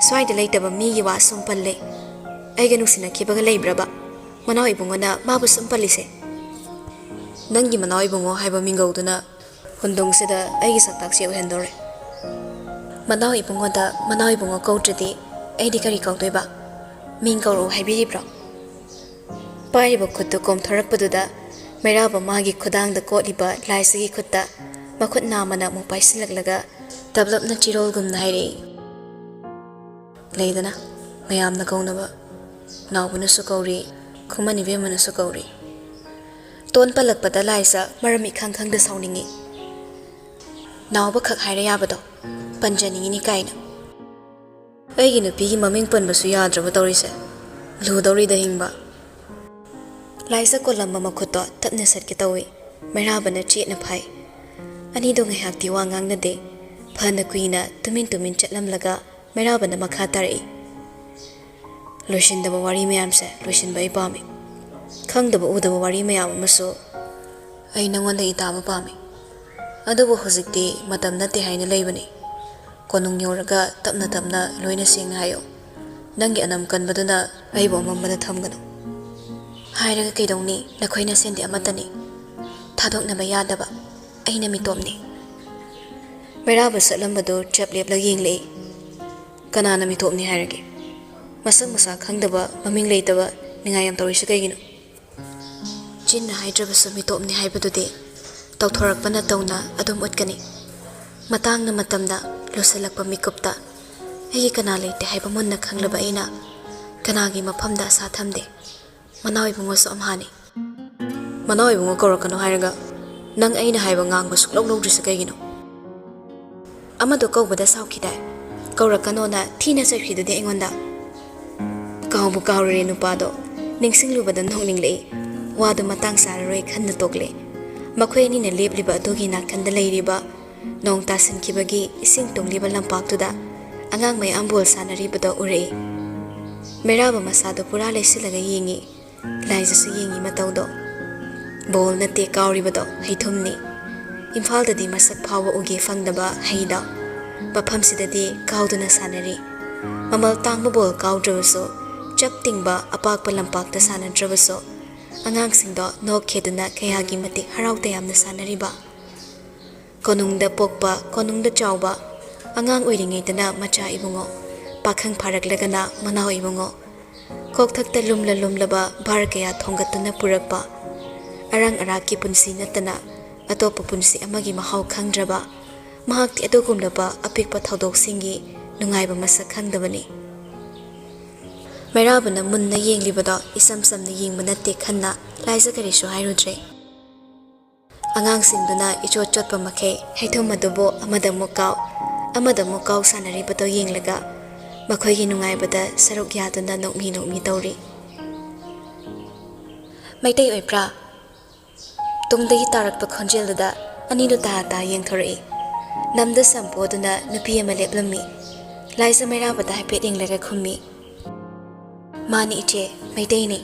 "ꯁ꯭ꯋꯥꯏꯗ ꯂꯩꯇꯕ ꯃꯤꯒꯤ ꯋꯥ ꯁꯨꯝ ꯄꯜꯂꯦ꯫ ꯑꯩꯒ ꯅꯨꯡꯁꯤꯅꯈꯤꯕꯒ ꯂꯩꯕ꯭ꯔꯕ? ꯃꯅꯥꯎ ꯏꯕꯨꯡꯉꯣꯅ ꯃꯥꯕꯨ ꯁꯨꯝ ꯄꯜꯂꯤꯁꯦ?" "ꯅꯪꯒꯤ ꯃꯅꯥꯎ ꯏꯕꯨꯡꯉꯣ ꯍꯥꯏꯕ ꯃꯤꯡꯒꯧꯗꯨꯅ ꯍꯨꯟꯗꯨꯡꯁꯤꯗ ꯑꯩꯒꯤ ꯁꯛꯇꯥꯛꯁꯦ ꯑꯣꯏꯍꯟꯗꯧꯔꯦ꯫" "ꯃꯅꯥꯎ ꯏꯕꯨꯡꯉꯣꯗ ꯃꯅꯥꯎ ꯏꯕꯨꯡꯉꯣ ꯀꯧꯗ꯭ꯔꯗꯤ ꯑꯩꯗꯤ ꯀꯔꯤ ꯀꯧꯗꯣꯏꯕ? ꯃꯤꯡ ꯀꯧꯔꯛꯎ ꯍꯥꯏꯕꯤꯔꯤꯕ꯭ꯔꯣ?" ꯄꯥꯏꯔꯤꯕ ꯈꯨꯠꯇꯨ ꯀꯣꯝꯊꯣꯔꯛꯄꯗꯨꯗ ꯃꯩꯔꯥꯕ ꯃꯥꯒꯤ ꯈꯨꯗꯥꯡꯗ ꯀꯣꯠꯂꯤꯕ ꯂꯥꯏꯁꯤꯒꯤ ꯈꯨꯠꯇ ꯃꯈꯨꯠ ꯅꯥꯝꯃꯅ ꯑꯃꯨꯛ ꯄꯥꯏꯁꯤꯜꯂꯛꯂꯒ ꯇꯞꯂꯞꯅ ꯆꯤꯔꯣꯜꯒꯨꯝꯅ ꯍꯥꯏꯔꯛꯏ꯫ ꯂꯩꯗꯅ, ꯃꯌꯥꯝꯅ ꯀꯧꯅꯕ, ꯅꯥꯎꯕꯅꯁꯨ ꯀꯧꯔꯤ, ꯈꯨꯃꯟ ꯏꯕꯦꯝꯃꯅꯁꯨ ꯀꯧꯔꯤ꯫ ꯇꯣꯟ ꯄꯜꯂꯛꯄꯗ ꯂꯥꯏꯁ ꯃꯔꯝ ꯏꯈꯪ ꯈꯪꯗ ꯁꯥꯎꯅꯤꯡꯉꯤ꯫ ꯅꯥꯎꯕ ꯈꯛ ꯍꯥꯏꯔ ꯌꯥꯕꯗꯣ, ꯄꯟꯖꯅꯤꯡꯉꯤꯅꯤ ꯀꯥꯏꯅ꯫ ꯑꯩꯒꯤ ꯅꯨꯄꯤꯒꯤ ꯃꯃꯤꯡ ꯄꯟꯕꯁꯨ ꯌꯥꯗ꯭ꯔꯕ ꯇꯧꯔꯤꯁꯦ꯫ ꯂꯨꯗꯧꯔꯤꯗ ꯍꯤꯡꯕ꯫ ꯂꯥꯏꯁ ꯀꯣꯜꯂꯝꯕ ꯃꯈꯨꯠꯇꯣ ꯇꯞꯅ ꯁꯠꯀꯦ ꯇꯧꯏ꯫ ꯃꯩꯔꯥꯕꯅ ꯆꯦꯠꯅ ꯐꯥꯏ꯫ ꯑꯅꯤꯗꯣ ꯉꯥꯏꯍꯥꯛꯇꯤ ꯋꯥ ꯉꯥꯡꯅꯗꯦ꯫ ꯐꯅ ꯀꯨꯏꯅ ꯇꯨꯃꯤꯟ ꯇꯨꯃꯤꯟ ꯆꯠꯂꯝꯂꯒ ꯃꯩꯔꯥꯕꯅ ꯃꯈꯥ ꯇꯥꯔꯛꯏ꯫ ꯂꯣꯏꯁꯤꯟꯗꯕ ꯋꯥꯔꯤ ꯃꯌꯥꯝꯁꯦ ꯂꯣꯏꯁꯤꯟꯕ ꯑꯩ ꯄꯥꯝꯃꯤ꯫ ꯈꯪꯗꯕ ꯎꯗꯕ ꯋꯥꯔꯤ ꯃꯌꯥꯝ ꯑꯃꯁꯨ ꯑꯩ ꯅꯉꯣꯟꯗꯒꯤ ꯇꯥꯕ ꯄꯥꯝꯃꯤ꯫ ꯑꯗꯨꯕꯨ ꯍꯧꯖꯤꯛꯇꯤ ꯃꯇꯝ ꯅꯠꯇꯦ ꯍꯥꯏꯅ ꯂꯩꯕꯅꯤ꯫ ꯀꯣꯅꯨꯡ ꯌꯧꯔꯒ ꯇꯞꯅ ꯇꯞꯅ ꯂꯣꯏꯅ ꯁꯦꯡꯅ ꯍꯥꯏꯌꯣ꯫ ꯅꯪꯒꯤ ꯑꯅꯝ ꯀꯟꯕꯗꯨꯅ ꯑꯩꯕꯨ ꯑꯃꯝꯕꯗ ꯊꯝꯒꯅꯨ꯫ ꯍꯥꯏꯔꯒ ꯀꯩꯗꯧꯅꯤ? ꯅꯈꯣꯏ ꯅꯁꯦꯟꯗꯤ ꯑꯃꯠꯇꯅꯤ꯫ ꯊꯥꯗꯣꯛꯅꯕ ꯌꯥꯗꯕ ꯑꯩꯅ ꯃꯤꯇꯣꯞꯅꯤ꯫ ꯃꯩꯔꯥꯕ ꯁꯠꯂꯝꯕꯗꯨ ꯆꯞ ꯂꯦꯞꯂꯒ ꯌꯦꯡꯂꯛꯏ꯫ ꯀꯅꯥꯅ ꯃꯤꯇꯣꯞꯅꯤ ꯍꯥꯏꯔꯒꯦ? ꯃꯁꯛ ꯃꯁꯥ ꯈꯪꯗꯕ, ꯃꯃꯤꯡ ꯂꯩꯇꯕ ꯅꯤꯡꯉꯥꯏ ꯌꯥꯝ ꯇꯧꯔꯤꯁꯤ ꯀꯩꯒꯤꯅꯣ? ꯆꯤꯟꯅ ꯍꯥꯏꯗ꯭ꯔꯕꯁꯨ ꯃꯤꯇꯣꯞꯅꯤ ꯍꯥꯏꯕꯗꯨꯗꯤ ꯇꯧꯊꯣꯔꯛꯄ ꯅꯠꯇꯧꯅ ꯑꯗꯨꯝ ꯎꯠꯀꯅꯤ꯫ ꯃꯇꯥꯡꯅ ꯃꯇꯝꯗ, ꯂꯣꯠꯁꯤꯜꯂꯛꯄ ꯃꯤꯀꯨꯞꯇ꯫ ꯑꯩꯒꯤ ꯀꯅꯥ ꯂꯩꯇꯦ ꯍꯥꯏꯕ ꯃꯨꯟꯅ ꯈꯪꯂꯕ ꯑꯩꯅ ꯀꯅꯥꯒꯤ ꯃꯐꯝꯗ ꯑꯁꯥ ꯊꯝꯗꯦ꯫ ꯃꯅꯥꯎ ꯏꯕꯨꯡꯉꯣꯁꯨ ꯑꯝꯍꯥꯅꯤ꯫ ꯃꯅꯥꯎ ꯏꯕꯨꯡꯉꯣ ꯀꯧꯔꯛꯀꯅꯨ ꯍꯥꯏꯔꯒ ꯅꯪ ꯑꯩꯅ ꯍꯥꯏꯕ ꯉꯥꯡꯕ ꯁꯨꯛꯂꯧ ꯂꯧꯗ꯭ꯔꯤꯁꯦ ꯀꯩꯒꯤꯅꯣ? ꯑꯃꯗꯣ ꯀꯧꯕꯗ ꯁꯥꯎꯈꯤꯗꯥꯏ? ꯀꯧꯔꯛꯀꯅꯣꯅ ꯊꯤꯅ ꯆꯩꯈ꯭ꯔꯤꯗꯨꯗꯤ ꯑꯩꯉꯣꯟꯗ꯫ ꯀꯥꯎꯕꯨ ꯀꯥꯎꯔꯨꯔꯦ ꯅꯨꯄꯥꯗꯣ꯫ ꯅꯤꯡꯁꯤꯡꯂꯨꯕꯗ ꯅꯣꯛꯅꯤꯡꯂꯛꯏ꯫ ꯋꯥꯗꯨ ꯃꯇꯥꯡ ꯆꯥꯔꯔꯣꯏ ꯈꯟꯅ ꯇꯣꯛꯂꯦ꯫ ꯃꯈꯣꯏ ꯑꯅꯤꯅ ꯂꯦꯞꯂꯤꯕ ꯑꯗꯨꯒꯤ ꯅꯥꯀꯟꯗ ꯂꯩꯔꯤꯕ ꯅꯣꯡ ꯇꯥꯁꯤꯟꯈꯤꯕꯒꯤ ꯏꯁꯤꯡ ꯇꯨꯡꯂꯤꯕ ꯂꯝꯄꯥꯛꯇꯨꯗ ꯑꯉꯥꯡ ꯃꯌꯥꯝ ꯕꯣꯜ ꯁꯥꯟꯅꯔꯤꯕꯗꯣ ꯎꯔꯛꯏ꯫ ꯃꯩꯔꯥꯕ ꯃꯁꯥꯗꯣ ꯄꯨꯔꯥ ꯂꯩꯁꯤꯜꯂꯒ ꯌꯦꯡꯉꯤ꯫ ꯂꯥꯏꯖꯁꯨ ꯌꯦꯡꯉꯤ ꯃꯇꯧꯗꯣ꯫ ꯕꯣꯜ ꯅꯠꯇꯦ ꯀꯥꯎꯔꯤꯕꯗꯣ, ꯍꯩꯊꯨꯝꯅꯤ꯫ ꯏꯝꯐꯥꯜꯗꯗꯤ ꯃꯁꯛ ꯐꯥꯎꯕ ꯎꯒꯦ ꯐꯪꯗꯕ ꯍꯩꯗꯣ ꯃꯐꯝꯁꯤꯗꯗꯤ ꯀꯥꯎꯗꯨꯅ ꯁꯥꯟꯅꯔꯤ꯫ ꯃꯃꯜ ꯇꯥꯡꯕ ꯕꯣꯜ ꯀꯥꯎꯗ꯭ꯔꯕꯁꯨ, ꯆꯞ ꯇꯤꯡꯕ ꯑꯄꯥꯛꯄ ꯂꯝꯄꯥꯛꯇ ꯁꯥꯟꯅꯗ꯭ꯔꯕꯁꯨ, ꯑꯉꯥꯡꯁꯤꯡꯗꯣ ꯅꯣꯛ ꯈꯦꯗꯨꯅ ꯀꯌꯥꯒꯤ ꯃꯇꯤꯛ ꯍꯔꯥꯎ ꯇꯌꯥꯝꯅ ꯁꯥꯟꯅꯔꯤꯕ꯫ ꯀꯣꯅꯨꯡꯗ ꯄꯣꯛꯄ, ꯀꯣꯅꯨꯡꯗ ꯆꯥꯎꯕ, ꯑꯉꯥꯡ ꯑꯣꯏꯔꯤꯉꯩꯗꯅ ꯃꯆꯥ ꯏꯕꯨꯡꯉꯣ, ꯄꯥꯈꯪ ꯐꯥꯔꯛꯂꯒꯅ ꯃꯅꯥꯎ ꯏꯕꯨꯡꯉꯣ, ꯀꯣꯛꯊꯛꯇ ꯂꯨꯝꯂ ꯂꯨꯝꯂꯕ ꯚꯥꯔ ꯀꯌꯥ ꯊꯣꯡꯒꯠꯇꯨꯅ ꯄꯨꯔꯛꯄ, ꯑꯔꯥꯡ ꯑꯔꯥꯛꯀꯤ ꯄꯨꯟꯁꯤ ꯅꯠꯇꯅ ꯑꯇꯣꯞꯄ ꯄꯨꯟꯁꯤ ꯑꯃꯒꯤ ꯃꯍꯥꯎ ꯈꯪꯗ꯭ꯔꯕ, ꯃꯍꯥꯛꯇꯤ ꯑꯗꯨꯒꯨꯝꯂꯕ ꯑꯄꯤꯛꯄ ꯊꯧꯗꯣꯛꯁꯤꯡꯒꯤ ꯅꯨꯡꯉꯥꯏꯕ ꯃꯁꯛ ꯈꯪꯗꯕꯅꯤ꯫ ꯃꯩꯔꯥꯕꯅ ꯃꯨꯟꯅ ꯌꯦꯡꯂꯤꯕꯗꯣ ꯏꯆꯝ ꯆꯝꯅ ꯌꯦꯡꯕ ꯅꯠꯇꯦ ꯈꯟꯅ ꯂꯥꯏꯖ ꯀꯔꯤꯁꯨ ꯍꯥꯏꯔꯨꯗ꯭ꯔꯦ꯫ ꯑꯉꯥꯡꯁꯤꯡꯗꯨꯅ ꯏꯆꯣꯠ ꯆꯣꯠꯄ ꯃꯈꯩ ꯍꯩꯊꯨꯝ ꯑꯗꯨꯕꯨ ꯑꯃꯗ ꯑꯃꯨꯛ ꯀꯥꯎ, ꯑꯃꯗ ꯑꯃꯨꯛ ꯀꯥꯎ ꯁꯥꯟꯅꯔꯤꯕꯗꯣ ꯌꯦꯡꯂꯒ ꯃꯈꯣꯏꯒꯤ ꯅꯨꯡꯉꯥꯏꯕꯗ ꯁꯔꯨꯛ ꯌꯥꯗꯨꯅ ꯅꯣꯛꯃꯤ ꯅꯣꯛꯃꯤ ꯇꯧꯔꯤ꯫ "ꯃꯩꯇꯩ ꯑꯣꯏꯕ꯭ꯔꯥ?" ꯇꯨꯡꯗꯒꯤ ꯇꯥꯔꯛꯄ ꯈꯣꯟꯖꯦꯜꯗꯨꯗ ꯑꯅꯤꯗꯨ ꯇꯥ ꯇꯥ ꯌꯦꯡꯊꯣꯔꯛꯏ꯫ ꯅꯝꯗ ꯁꯝꯄꯣꯗꯨꯅ ꯅꯨꯄꯤ ꯑꯃ ꯂꯦꯞꯂꯝꯃꯤ꯫ ꯂꯥꯏꯖ ꯃꯩꯔꯥꯕꯗ ꯍꯥꯏꯐꯦꯠ ꯌꯦꯡꯂꯒ ꯈꯨꯝꯃꯤ, "ꯃꯥꯅꯤ ꯏꯆꯦ, ꯃꯩꯇꯩꯅꯤ꯫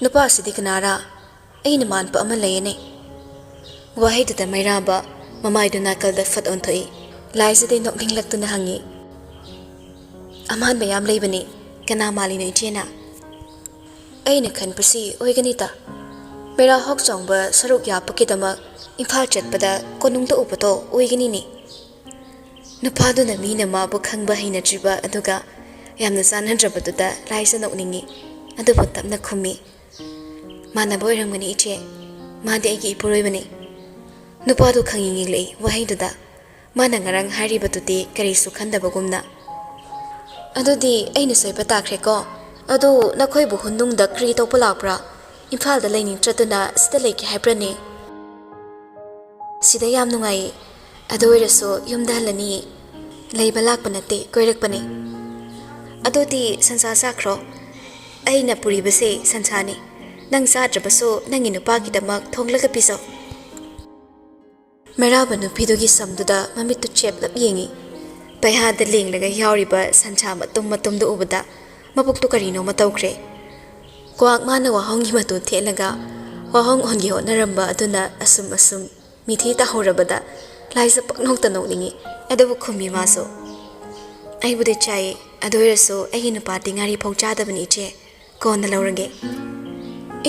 ꯅꯨꯄꯥꯁꯤꯗꯤ ꯀꯅꯥꯔꯥ? ꯑꯩꯅ ꯃꯥꯟꯕ ꯑꯃ ꯂꯩꯌꯦꯅꯦ?" ꯋꯥꯍꯩꯗꯨꯗ ꯃꯩꯔꯥꯕ ꯃꯃꯥꯏꯗꯨ ꯅꯥꯀꯜꯗ ꯐꯠ ꯑꯣꯟꯊꯣꯛꯏ꯫ ꯂꯥꯏꯖꯗꯤ ꯅꯣꯛꯅꯤꯡꯂꯛꯇꯨꯅ ꯍꯪꯉꯤ꯫ ꯑꯃꯥꯟꯕ ꯌꯥꯝ ꯂꯩꯕꯅꯤ꯫ ꯀꯅꯥ ꯃꯥꯜꯂꯤꯅꯣ ꯏꯆꯦꯅ? ꯑꯩꯅ ꯈꯟꯕꯁꯤ ꯑꯣꯏꯒꯅꯤꯗ꯫ ꯃꯦꯔꯥ ꯍꯣꯛꯆꯣꯡꯕ ꯁꯔꯨꯛ ꯌꯥꯕꯒꯤꯗꯃꯛ ꯏꯝꯐꯥꯜ ꯆꯠꯄꯗ ꯀꯣꯅꯨꯡꯗ ꯎꯕꯗꯣ ꯑꯣꯏꯒꯅꯤꯅꯦ꯫ ꯅꯨꯄꯥꯗꯨꯅ ꯃꯤꯅ ꯃꯥꯕꯨ ꯈꯪꯕ ꯍꯩꯅꯗ꯭ꯔꯤꯕ ꯑꯗꯨꯒ ꯌꯥꯝꯅ ꯆꯥꯟꯅꯗ꯭ꯔꯕꯗꯨꯗ ꯂꯥꯏꯖ ꯅꯣꯛꯅꯤꯡꯉꯤ꯫ ꯑꯗꯨꯕꯨ ꯇꯞꯅ ꯈꯨꯝꯃꯤ, "ꯃꯥꯟꯅꯕ ꯑꯣꯏꯔꯝꯒꯅꯤ ꯏꯆꯦ꯫ ꯃꯥꯗꯤ ꯑꯩꯒꯤ ꯏꯄꯨꯔꯣꯏꯕꯅꯤ꯫" ꯅꯨꯄꯥꯗꯨ ꯈꯪꯌꯦꯡ ꯌꯦꯡꯂꯛꯏ ꯋꯥꯍꯩꯗꯨꯗ꯫ ꯃꯥꯅ ꯉꯔꯥꯡ ꯍꯥꯏꯔꯤꯕꯗꯨꯗꯤ ꯀꯔꯤꯁꯨ ꯈꯟꯗꯕꯒꯨꯝꯅ꯫ "ꯑꯗꯨꯗꯤ ꯑꯩꯅ ꯁꯣꯏꯕ ꯇꯥꯈ꯭ꯔꯦꯀꯣ꯫ ꯑꯗꯨ ꯅꯈꯣꯏꯕꯨ ꯍꯨꯟꯗꯨꯡꯗ ꯀꯔꯤ ꯇꯧꯕ ꯂꯥꯛꯄ꯭ꯔꯥ? ꯏꯝꯐꯥꯜꯗ ꯂꯩꯅꯤꯡꯗ꯭ꯔꯗꯨꯅ ꯁꯤꯗ ꯂꯩꯒꯦ ꯍꯥꯏꯕ꯭ꯔꯅꯦ? ꯁꯤꯗ ꯌꯥꯝ ꯅꯨꯡꯉꯥꯏꯌꯦ꯫ ꯑꯗꯨ ꯑꯣꯏꯔꯁꯨ ꯌꯨꯝꯗ ꯍꯜꯂꯅꯤꯌꯦ꯫ ꯂꯩꯕ ꯂꯥꯛꯄ ꯅꯠꯇꯦ, ꯀꯣꯏꯔꯛꯄꯅꯦ꯫" "ꯑꯗꯨꯗꯤ ꯁꯟꯁꯥ ꯆꯥꯈ꯭ꯔꯣ꯫ ꯑꯩꯅ ꯄꯨꯔꯤꯕꯁꯦ ꯁꯟꯁꯥꯅꯤ꯫ ꯅꯪ ꯆꯥꯗ꯭ꯔꯕꯁꯨ ꯅꯪꯒꯤ ꯅꯨꯄꯥꯒꯤꯗꯃꯛ ꯊꯣꯡꯂꯒ ꯄꯤꯖꯧ꯫" ꯃꯩꯔꯥꯕ ꯅꯨꯄꯤꯗꯨꯒꯤ ꯁꯝꯗꯨꯗ ꯃꯃꯤꯠꯇꯨ ꯆꯦꯞꯂꯞ ꯌꯦꯡꯉꯤ꯫ ꯄꯩꯍꯥꯗ ꯂꯦꯡꯂꯒ ꯌꯥꯎꯔꯤꯕ ꯁꯟꯁꯥ ꯃꯇꯨꯝ ꯃꯇꯨꯝꯗꯨ ꯎꯕꯗ ꯃꯕꯨꯛꯇꯨ ꯀꯔꯤꯅꯣꯃ ꯇꯧꯈ꯭ꯔꯦ꯫ ꯀ꯭ꯋꯥꯛ ꯃꯥꯅ ꯋꯥꯍꯣꯡꯒꯤ ꯃꯇꯨ ꯊꯦꯠꯂꯒ ꯋꯥꯍꯣꯡ ꯑꯣꯟꯒꯦ ꯍꯣꯠꯅꯔꯝꯕ ꯑꯗꯨꯅ ꯑꯁꯨꯝ ꯑꯁꯨꯝ ꯃꯤꯊꯤ ꯇꯥꯍꯧꯔꯕꯗ ꯂꯥꯏꯖ ꯄꯪꯅꯣꯛꯇ ꯅꯣꯛꯅꯤꯡꯉꯤ꯫ ꯑꯗꯨꯕꯨ ꯈꯨꯝꯃꯤ ꯃꯥꯁꯨ, "ꯑꯩꯕꯨꯗꯤ ꯆꯥꯏꯌꯦ, ꯑꯗꯨ ꯑꯣꯏꯔꯁꯨ ꯑꯩꯒꯤ ꯅꯨꯄꯥꯗꯤ ꯉꯥꯔꯤ ꯐꯥꯎ ꯆꯥꯗꯕꯅꯤ ꯏꯆꯦ꯫ ꯀꯣꯟꯅ ꯂꯧꯔꯒꯦ꯫"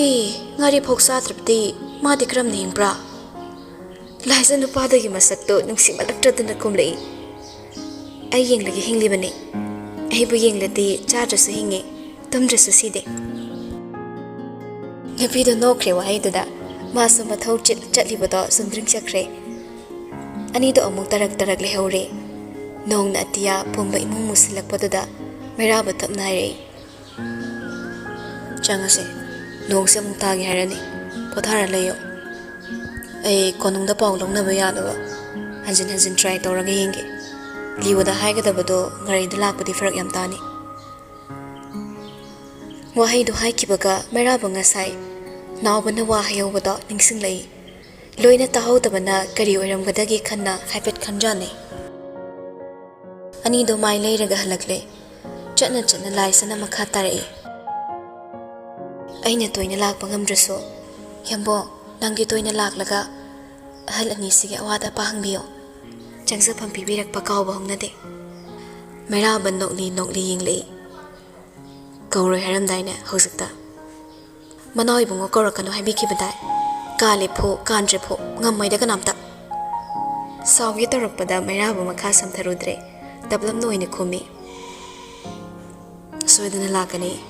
"ꯑꯦ, ꯉꯥꯔꯤ ꯐꯥꯎ ꯆꯥꯗ꯭ꯔꯕꯗꯤ ꯃꯥꯗꯤ ꯀꯔꯝꯅ ꯍꯤꯡꯕ꯭ꯔꯥ?" ꯂꯥꯏꯖ ꯅꯨꯄꯥꯗꯨꯒꯤ ꯃꯁꯛꯇꯨ ꯅꯨꯡꯁꯤꯃꯜꯂꯛꯇ꯭ꯔꯗꯨꯅ ꯈꯨꯝꯂꯛꯏ꯫ "ꯑꯩ ꯌꯦꯡꯂꯒ ꯍꯤꯡꯂꯤꯕꯅꯤ꯫ ꯑꯩꯕꯨ ꯌꯦꯡꯂꯗꯤ ꯆꯥꯗ꯭ꯔꯁꯨ ꯍꯤꯡꯉꯤ, ꯇꯨꯝꯗ꯭ꯔꯁꯨ ꯁꯤꯗꯦ꯫" ꯅꯨꯄꯤꯗꯨ ꯅꯣꯛꯈ꯭ꯔꯦ ꯋꯥꯍꯩꯗꯨꯗ꯫ ꯃꯥꯁꯨ ꯃꯊꯧ ꯆꯤꯠ ꯆꯠꯂꯤꯕꯗꯣ ꯆꯨꯝꯗ꯭ꯔꯤꯡ ꯆꯠꯈ꯭ꯔꯦ꯫ ꯑꯅꯤꯗꯣ ꯑꯃꯨꯛ ꯇꯔꯛ ꯇꯔꯛ ꯂꯩꯍꯧꯔꯦ꯫ ꯅꯣꯡꯅ ꯑꯇꯤꯌꯥ ꯄꯨꯝꯕ ꯏꯃꯨꯡ ꯃꯨꯁꯤꯜꯂꯛꯄꯗꯨꯗ ꯃꯩꯔꯥꯕ ꯇꯞꯅ ꯍꯥꯏꯔꯛꯏ, "ꯆꯪꯉꯁꯦ꯫ ꯅꯣꯡꯁꯦ ꯑꯃꯨꯛ ꯇꯥꯒꯦ ꯍꯥꯏꯔꯅꯤ꯫ ꯄꯣꯊꯥꯔ ꯂꯩꯌꯣ꯫ ꯑꯩ ꯀꯣꯅꯨꯡꯗ ꯄꯥꯎ ꯂꯧꯅꯕ ꯌꯥꯅꯕ ꯍꯟꯖꯤꯟ ꯍꯟꯖꯤꯟ ꯇ꯭ꯔꯥꯏ ꯇꯧꯔꯒ ꯌꯦꯡꯒꯦ꯫ ꯂꯤꯑꯣꯗ ꯍꯥꯏꯒꯗꯕꯗꯣ ꯒꯥꯔꯤꯗ ꯂꯥꯛꯄꯗꯤ ꯐꯔꯛ ꯌꯥꯝ ꯇꯥꯅꯤ꯫" ꯋꯥꯍꯩꯗꯨ ꯍꯥꯏꯈꯤꯕꯒ ꯃꯩꯔꯥꯕ ꯉꯁꯥꯏ ꯅꯥꯎꯕꯅ ꯋꯥ ꯍꯥꯏꯍꯧꯕꯗꯣ ꯅꯤꯡꯁꯤꯡꯂꯛꯏ꯫ ꯂꯣꯏꯅ ꯇꯥꯍꯧꯗꯕꯅ ꯀꯔꯤ ꯑꯣꯏꯔꯝꯒꯗꯒꯦ ꯈꯟꯅ ꯍꯥꯏꯐꯦꯠ ꯈꯟꯖꯥꯟꯅꯩ꯫ ꯑꯅꯤꯗꯣ ꯃꯥꯏ ꯂꯩꯔꯒ ꯍꯜꯂꯛꯂꯦ꯫ ꯆꯠꯅ ꯆꯠꯅ ꯂꯥꯏꯁꯅ ꯃꯈꯥ ꯇꯥꯔꯛꯏ꯫ "ꯑꯩꯅ ꯇꯣꯏꯅ ꯂꯥꯛꯄ ꯉꯝꯗ꯭ꯔꯁꯨ, ꯌꯥꯝꯕꯣ, ꯅꯪꯗꯤ ꯇꯣꯏꯅ ꯂꯥꯛꯂꯒ ꯑꯍꯜ ꯑꯅꯤꯁꯤꯒꯤ ꯑꯋꯥꯠ ꯑꯄꯥ ꯍꯪꯕꯤꯌꯣ꯫ ꯆꯪꯖꯐꯝ ꯄꯤꯕꯤꯔꯛꯄ ꯀꯥꯎꯕ ꯍꯧꯅꯗꯦ꯫ ꯃꯩꯔꯥꯕ ꯅꯣꯛꯂꯤ ꯅꯣꯛꯂꯤ ꯌꯦꯡꯂꯛꯏ꯫ "ꯀꯧꯔꯣꯏ ꯍꯥꯏꯔꯝꯗꯥꯏꯅꯦ ꯍꯧꯖꯤꯛꯇ? ꯃꯅꯥꯎ ꯏꯕꯨꯡꯉꯣ ꯀꯧꯔꯛꯀꯅꯨ ꯍꯥꯏꯕꯤꯈꯤꯕꯗꯥꯏ? ꯀꯥꯜꯂꯦ ꯐꯨ, ꯀꯥꯟꯗ꯭ꯔꯦ ꯐꯨ, ꯉꯝꯃꯣꯏꯗ ꯀꯅꯥꯝꯇ"꯫ ꯁꯥꯎꯒꯦ ꯇꯧꯔꯛꯄꯗ ꯃꯩꯔꯥꯕ ꯃꯈꯥ ꯁꯝꯊꯔꯨꯗ꯭ꯔꯦ꯫ ꯇꯞꯂꯞꯅ ꯑꯣꯏꯅ ꯈꯨꯝꯃꯤ꯫ "ꯁꯣꯏꯗꯅ ꯂꯥꯛꯀꯅꯤ꯫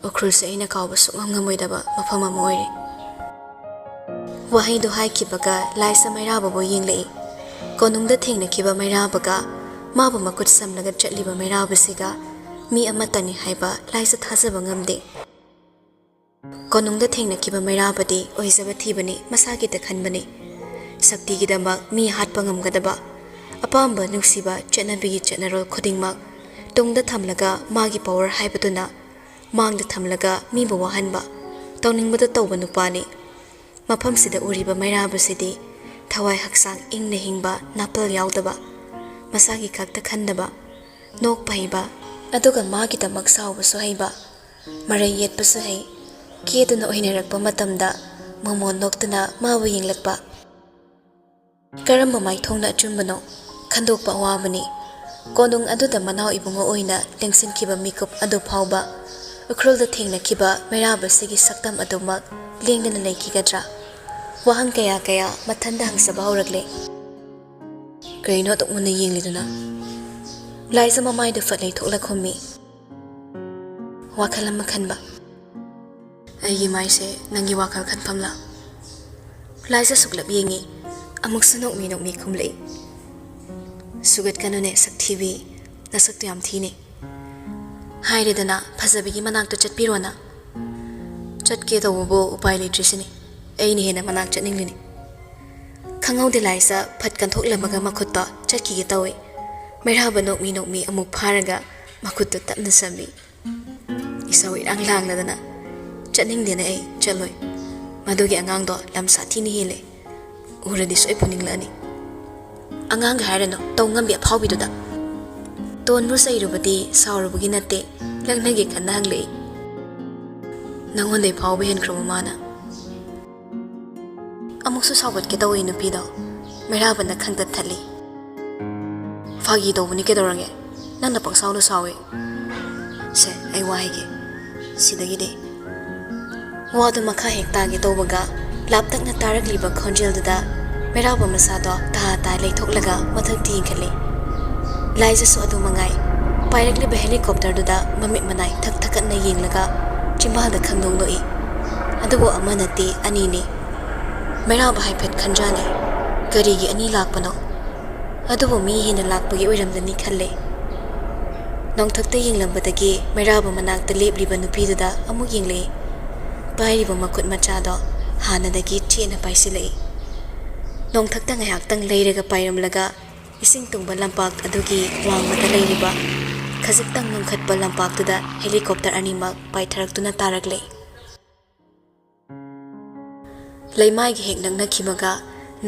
ꯎꯈ꯭ꯔꯨꯜꯁꯦ ꯑꯩꯅ ꯀꯥꯎꯕ ꯁꯨꯛꯉꯝ ꯉꯝꯃꯣꯏꯗꯕ ꯃꯐꯝ ꯑꯃ ꯑꯣꯏꯔꯦ"꯫ ꯋꯥꯍꯩꯗꯨ ꯍꯥꯏꯈꯤꯕꯒ ꯂꯥꯏꯁ ꯃꯩꯔꯥꯕꯕꯨ ꯌꯦꯡꯂꯛꯏ꯫ ꯀꯣꯅꯨꯡꯗ ꯊꯦꯡꯅꯈꯤꯕ ꯃꯩꯔꯥꯕꯒ ꯃꯥꯕꯨ ꯃꯈꯨꯠ ꯁꯝꯂꯒ ꯆꯠꯂꯤꯕ ꯃꯩꯔꯥꯕꯁꯤꯒ ꯃꯤ ꯑꯃꯠꯇꯅꯤ ꯍꯥꯏꯕ ꯂꯥꯏꯁ ꯊꯥꯖꯕ ꯉꯝꯗꯦ꯫ ꯀꯣꯅꯨꯡꯗ ꯊꯦꯡꯅꯈꯤꯕ ꯃꯩꯔꯥꯕꯗꯤ ꯑꯣꯏꯖꯕ ꯊꯤꯕꯅꯤ, ꯃꯁꯥꯒꯤꯗ ꯈꯟꯕꯅꯤ꯫ ꯁꯛꯇꯤꯒꯤꯗꯃꯛ ꯃꯤ ꯍꯥꯠꯄ ꯉꯝꯒꯗꯕ, ꯑꯄꯥꯝꯕ ꯅꯨꯡꯁꯤꯕ ꯆꯠꯅꯕꯤꯒꯤ ꯆꯠꯅꯔꯣꯜ ꯈꯨꯗꯤꯡꯃꯛ ꯇꯨꯡꯗ ꯊꯝꯂꯒ ꯃꯥꯒꯤ ꯄꯋꯥꯔ ꯍꯥꯏꯕꯗꯨꯅ ꯃꯥꯡꯗ ꯊꯝꯂꯒ ꯃꯤꯕꯨ ꯋꯥꯍꯟꯕ, ꯇꯧꯅꯤꯡꯕꯗ ꯇꯧꯕ ꯅꯨꯄꯥꯅꯤ꯫ ꯃꯐꯝꯁꯤꯗ ꯎꯔꯤꯕ ꯃꯩꯔꯥꯕꯁꯤꯗꯤ ꯊꯋꯥꯏ ꯍꯛꯆꯥꯡ ꯏꯪꯅ ꯍꯤꯡꯕ, ꯅꯥꯄꯜ ꯌꯥꯎꯗꯕ, ꯃꯁꯥꯒꯤ ꯈꯛꯇ ꯈꯟꯗꯕ, ꯅꯣꯛꯄ ꯍꯩꯕ, ꯑꯗꯨꯒ ꯃꯥꯒꯤꯗꯃꯛ ꯁꯥꯎꯕꯁꯨ ꯍꯩꯕ, ꯃꯔꯩ ꯌꯦꯠꯄꯁꯨ ꯍꯩ꯫ ꯀꯦꯗꯨꯅ ꯑꯣꯏꯅꯔꯛꯄ ꯃꯇꯝꯗ ꯃꯣꯃꯣꯟ ꯅꯣꯛꯇꯨꯅ ꯃꯥꯕꯨ ꯌꯦꯡꯂꯛꯄ꯫ ꯀꯔꯝꯕ ꯃꯥꯏꯊꯣꯡꯅ ꯑꯆꯨꯝꯕꯅꯣ ꯈꯟꯗꯣꯛꯄ ꯑꯋꯥꯕꯅꯤ꯫ ꯀꯣꯅꯨꯡ ꯑꯗꯨꯗ ꯃꯅꯥꯎ ꯏꯕꯨꯡꯉꯣ ꯑꯣꯏꯅ ꯂꯦꯡꯁꯤꯟꯈꯤꯕ ꯃꯤꯀꯨꯞ ꯑꯗꯨ ꯐꯥꯎꯕ ꯎꯈ꯭ꯔꯨꯜꯗ ꯊꯦꯡꯅꯈꯤꯕ ꯃꯩꯔꯥꯕꯁꯤꯒꯤ ꯁꯛꯇꯝ ꯑꯗꯨꯃꯛ ꯂꯦꯡꯗꯅ ꯂꯩꯈꯤꯒꯗ꯭ꯔꯥ? ꯋꯥꯍꯪ ꯀꯌꯥ ꯀꯌꯥ ꯃꯊꯟꯗ ꯍꯪꯖꯕ ꯍꯧꯔꯛꯂꯦ꯫ "ꯀꯔꯤꯅꯣ ꯑꯗꯨꯛ ꯃꯨꯟꯅ ꯌꯦꯡꯂꯤꯗꯨꯅ?" ꯂꯥꯏꯖ ꯃꯃꯥꯏꯗꯨ ꯐꯠ ꯂꯩꯊꯣꯛꯂ ꯈꯨꯝꯃꯤ꯫ "ꯋꯥꯈꯜ ꯑꯃ ꯈꯟꯕ"꯫ "ꯑꯩꯒꯤ ꯃꯥꯏꯁꯦ ꯅꯪꯒꯤ ꯋꯥꯈꯜ ꯈꯟꯐꯝꯂ?" ꯂꯥꯏꯖ ꯁꯨꯛꯂꯞ ꯌꯦꯡꯉꯤ, ꯑꯃꯨꯛꯁꯨ ꯅꯣꯛꯃꯤ ꯅꯣꯛꯃꯤ ꯈꯨꯝꯂꯛꯏ꯫ "ꯁꯨꯒꯠꯀꯅꯨꯅꯦ ꯁꯛꯊꯤꯕꯤ, ꯅꯁꯛꯇꯨ ꯌꯥꯝ ꯊꯤꯅꯦ"꯫ "ꯍꯥꯏꯔꯦꯗꯅ, ꯐꯖꯕꯤꯒꯤ ꯃꯅꯥꯛꯇ ꯆꯠꯄꯤꯔꯣꯅ"꯫ "ꯆꯠꯀꯦ ꯇꯧꯕꯕꯨ ꯎꯄꯥꯏ ꯂꯩꯇ꯭ꯔꯤꯁꯤꯅꯤ, ꯑꯩꯅ ꯍꯦꯟꯅ ꯃꯅꯥꯛ ꯆꯠꯅꯤꯡꯂꯤꯅꯤ"꯫ ꯈꯪꯍꯧꯗꯦ ꯂꯥꯏꯖ ꯐꯠ ꯀꯟꯊꯣꯛꯂꯝꯃꯒ ꯃꯈꯨꯠꯇꯣ ꯆꯠꯈꯤꯒꯦ ꯇꯧꯏ꯫ ꯃꯩꯔꯥꯕ ꯅꯣꯛꯃꯤ ꯅꯣꯛꯃꯤ ꯑꯃꯨꯛ ꯐꯥꯔꯒ ꯃꯈꯨꯠꯇꯨ ꯇꯞꯅ ꯁꯝꯃꯤ꯫ ꯏꯁꯧ ꯏꯔꯥꯡ ꯂꯥꯡꯂꯗꯅ, "ꯆꯠꯅꯤꯡꯗꯦꯅꯦ ꯑꯩ, ꯆꯠꯂꯣꯏ꯫ ꯃꯗꯨꯒꯤ ꯑꯉꯥꯡꯗꯣ ꯂꯝ ꯁꯥꯊꯤꯅ ꯍꯦꯜꯂꯦ꯫ ꯎꯔꯗꯤ ꯁꯣꯏ ꯐꯨꯅꯤꯡꯂꯛꯑꯅꯤ"꯫ "ꯑꯉꯥꯡꯒ ꯍꯥꯏꯔꯅꯨ, ꯇꯧ ꯉꯝꯕꯤ ꯑꯐꯥꯎꯕꯤꯗꯨꯗ"꯫ ꯇꯣꯟꯕꯨ ꯆꯩꯔꯨꯕꯗꯤ ꯁꯥꯎꯔꯨꯕꯒꯤ ꯅꯠꯇꯦ, ꯂꯛꯅꯒꯦ ꯈꯟꯅ ꯍꯪꯂꯛꯏ꯫ "ꯅꯉꯣꯟꯗꯩ ꯐꯥꯎꯕ ꯍꯦꯟꯈ꯭ꯔꯕ ꯃꯥꯅ"꯫ ꯑꯃꯨꯛꯁꯨ ꯁꯥꯎꯒꯠꯀꯦ ꯇꯧꯏ ꯅꯨꯄꯤꯗꯣ꯫ ꯃꯩꯔꯥꯕꯅ ꯈꯪꯇꯠ ꯊꯠꯂꯤ꯫ "ꯐꯥꯒꯤ ꯇꯧꯕꯅꯤ, ꯀꯩꯗꯧꯔꯒꯦ? ꯅꯪꯅ ꯄꯪꯁꯥꯎꯗ ꯁꯥꯎꯋꯦ꯫ ꯁꯦ, ꯑꯩ ꯋꯥ ꯍꯥꯏꯒꯦ꯫ ꯁꯤꯗꯒꯤꯗꯤ"꯫ ꯋꯥꯗꯨ ꯃꯈꯥ ꯍꯦꯛ ꯇꯥꯒꯦ ꯇꯧꯕꯒ, ꯂꯥꯞꯇꯛꯅ ꯇꯥꯔꯛꯂꯤꯕ ꯈꯣꯟꯖꯦꯜꯗꯨꯗ ꯃꯩꯔꯥꯕ ꯃꯁꯥꯗꯣ ꯇꯥ ꯇꯥ ꯂꯩꯊꯣꯛꯂꯒ ꯃꯊꯛꯇ ꯌꯦꯡꯈꯠꯂꯤ꯫ ꯂꯥꯏꯖꯁꯨ ꯑꯗꯨ ꯃꯉꯥꯏ, ꯄꯥꯏꯔꯛꯂꯤꯕ helicopterꯗꯨꯗ ꯃꯃꯤꯠ ꯃꯅꯥꯏ ꯊꯛ ꯊꯛꯀꯠꯅ ꯌꯦꯡꯂꯒ ꯆꯤꯝꯕꯥꯜꯗ ꯈꯪꯅꯣꯛ ꯅꯣꯛꯏ꯫ ꯑꯗꯨꯕꯨ ꯑꯃ ꯅꯠꯇꯦ, ꯑꯅꯤꯅꯤ꯫ ꯃꯩꯔꯥꯕ ꯍꯥꯏꯐꯦꯠ ꯈꯟꯖꯥꯟꯅꯩ꯫ ꯀꯔꯤꯒꯤ ꯑꯅꯤ ꯂꯥꯛꯄꯅꯣ? ꯑꯗꯨꯕꯨ ꯃꯤ ꯍꯦꯟꯅ ꯂꯥꯛꯄꯒꯤ ꯑꯣꯏꯔꯝꯂꯅꯤ ꯈꯜꯂꯦ꯫ ꯅꯣꯡꯊꯛꯇ ꯌꯦꯡꯂꯝꯕꯗꯒꯤ ꯃꯩꯔꯥꯕ ꯃꯅꯥꯛꯇ ꯂꯦꯞꯂꯤꯕ ꯅꯨꯄꯤꯗꯨꯗ ꯑꯃꯨꯛ ꯌꯦꯡꯂꯛꯏ꯫ ꯄꯥꯏꯔꯤꯕ ꯃꯈꯨꯠ ꯃꯆꯥꯗꯣ ꯍꯥꯟꯅꯗꯒꯤ ꯆꯦꯠꯅ ꯄꯥꯏꯁꯤꯜꯂꯛꯏ꯫ ꯅꯣꯡꯊꯛꯇ ꯉꯥꯏꯍꯥꯛꯇꯪ ꯂꯩꯔꯒ ꯄꯥꯏꯔꯝꯂꯒ, ꯏꯁꯤꯡ ꯇꯨꯡꯕ ꯂꯝꯄꯥꯛ ꯑꯗꯨꯒꯤ ꯋꯥꯡꯃꯗ ꯂꯩꯔꯤꯕ ꯈꯖꯤꯛꯇꯪ ꯉꯝꯈꯠꯄ ꯂꯝꯄꯥꯛꯇꯨꯗ helicopter ꯑꯅꯤꯃꯛ ꯄꯥꯏꯊꯔꯛꯇꯨꯅ ꯇꯥꯔꯛꯂꯦ꯫ ꯂꯩꯃꯥꯏꯒ ꯍꯦꯛ ꯅꯛꯅꯈꯤꯕꯒ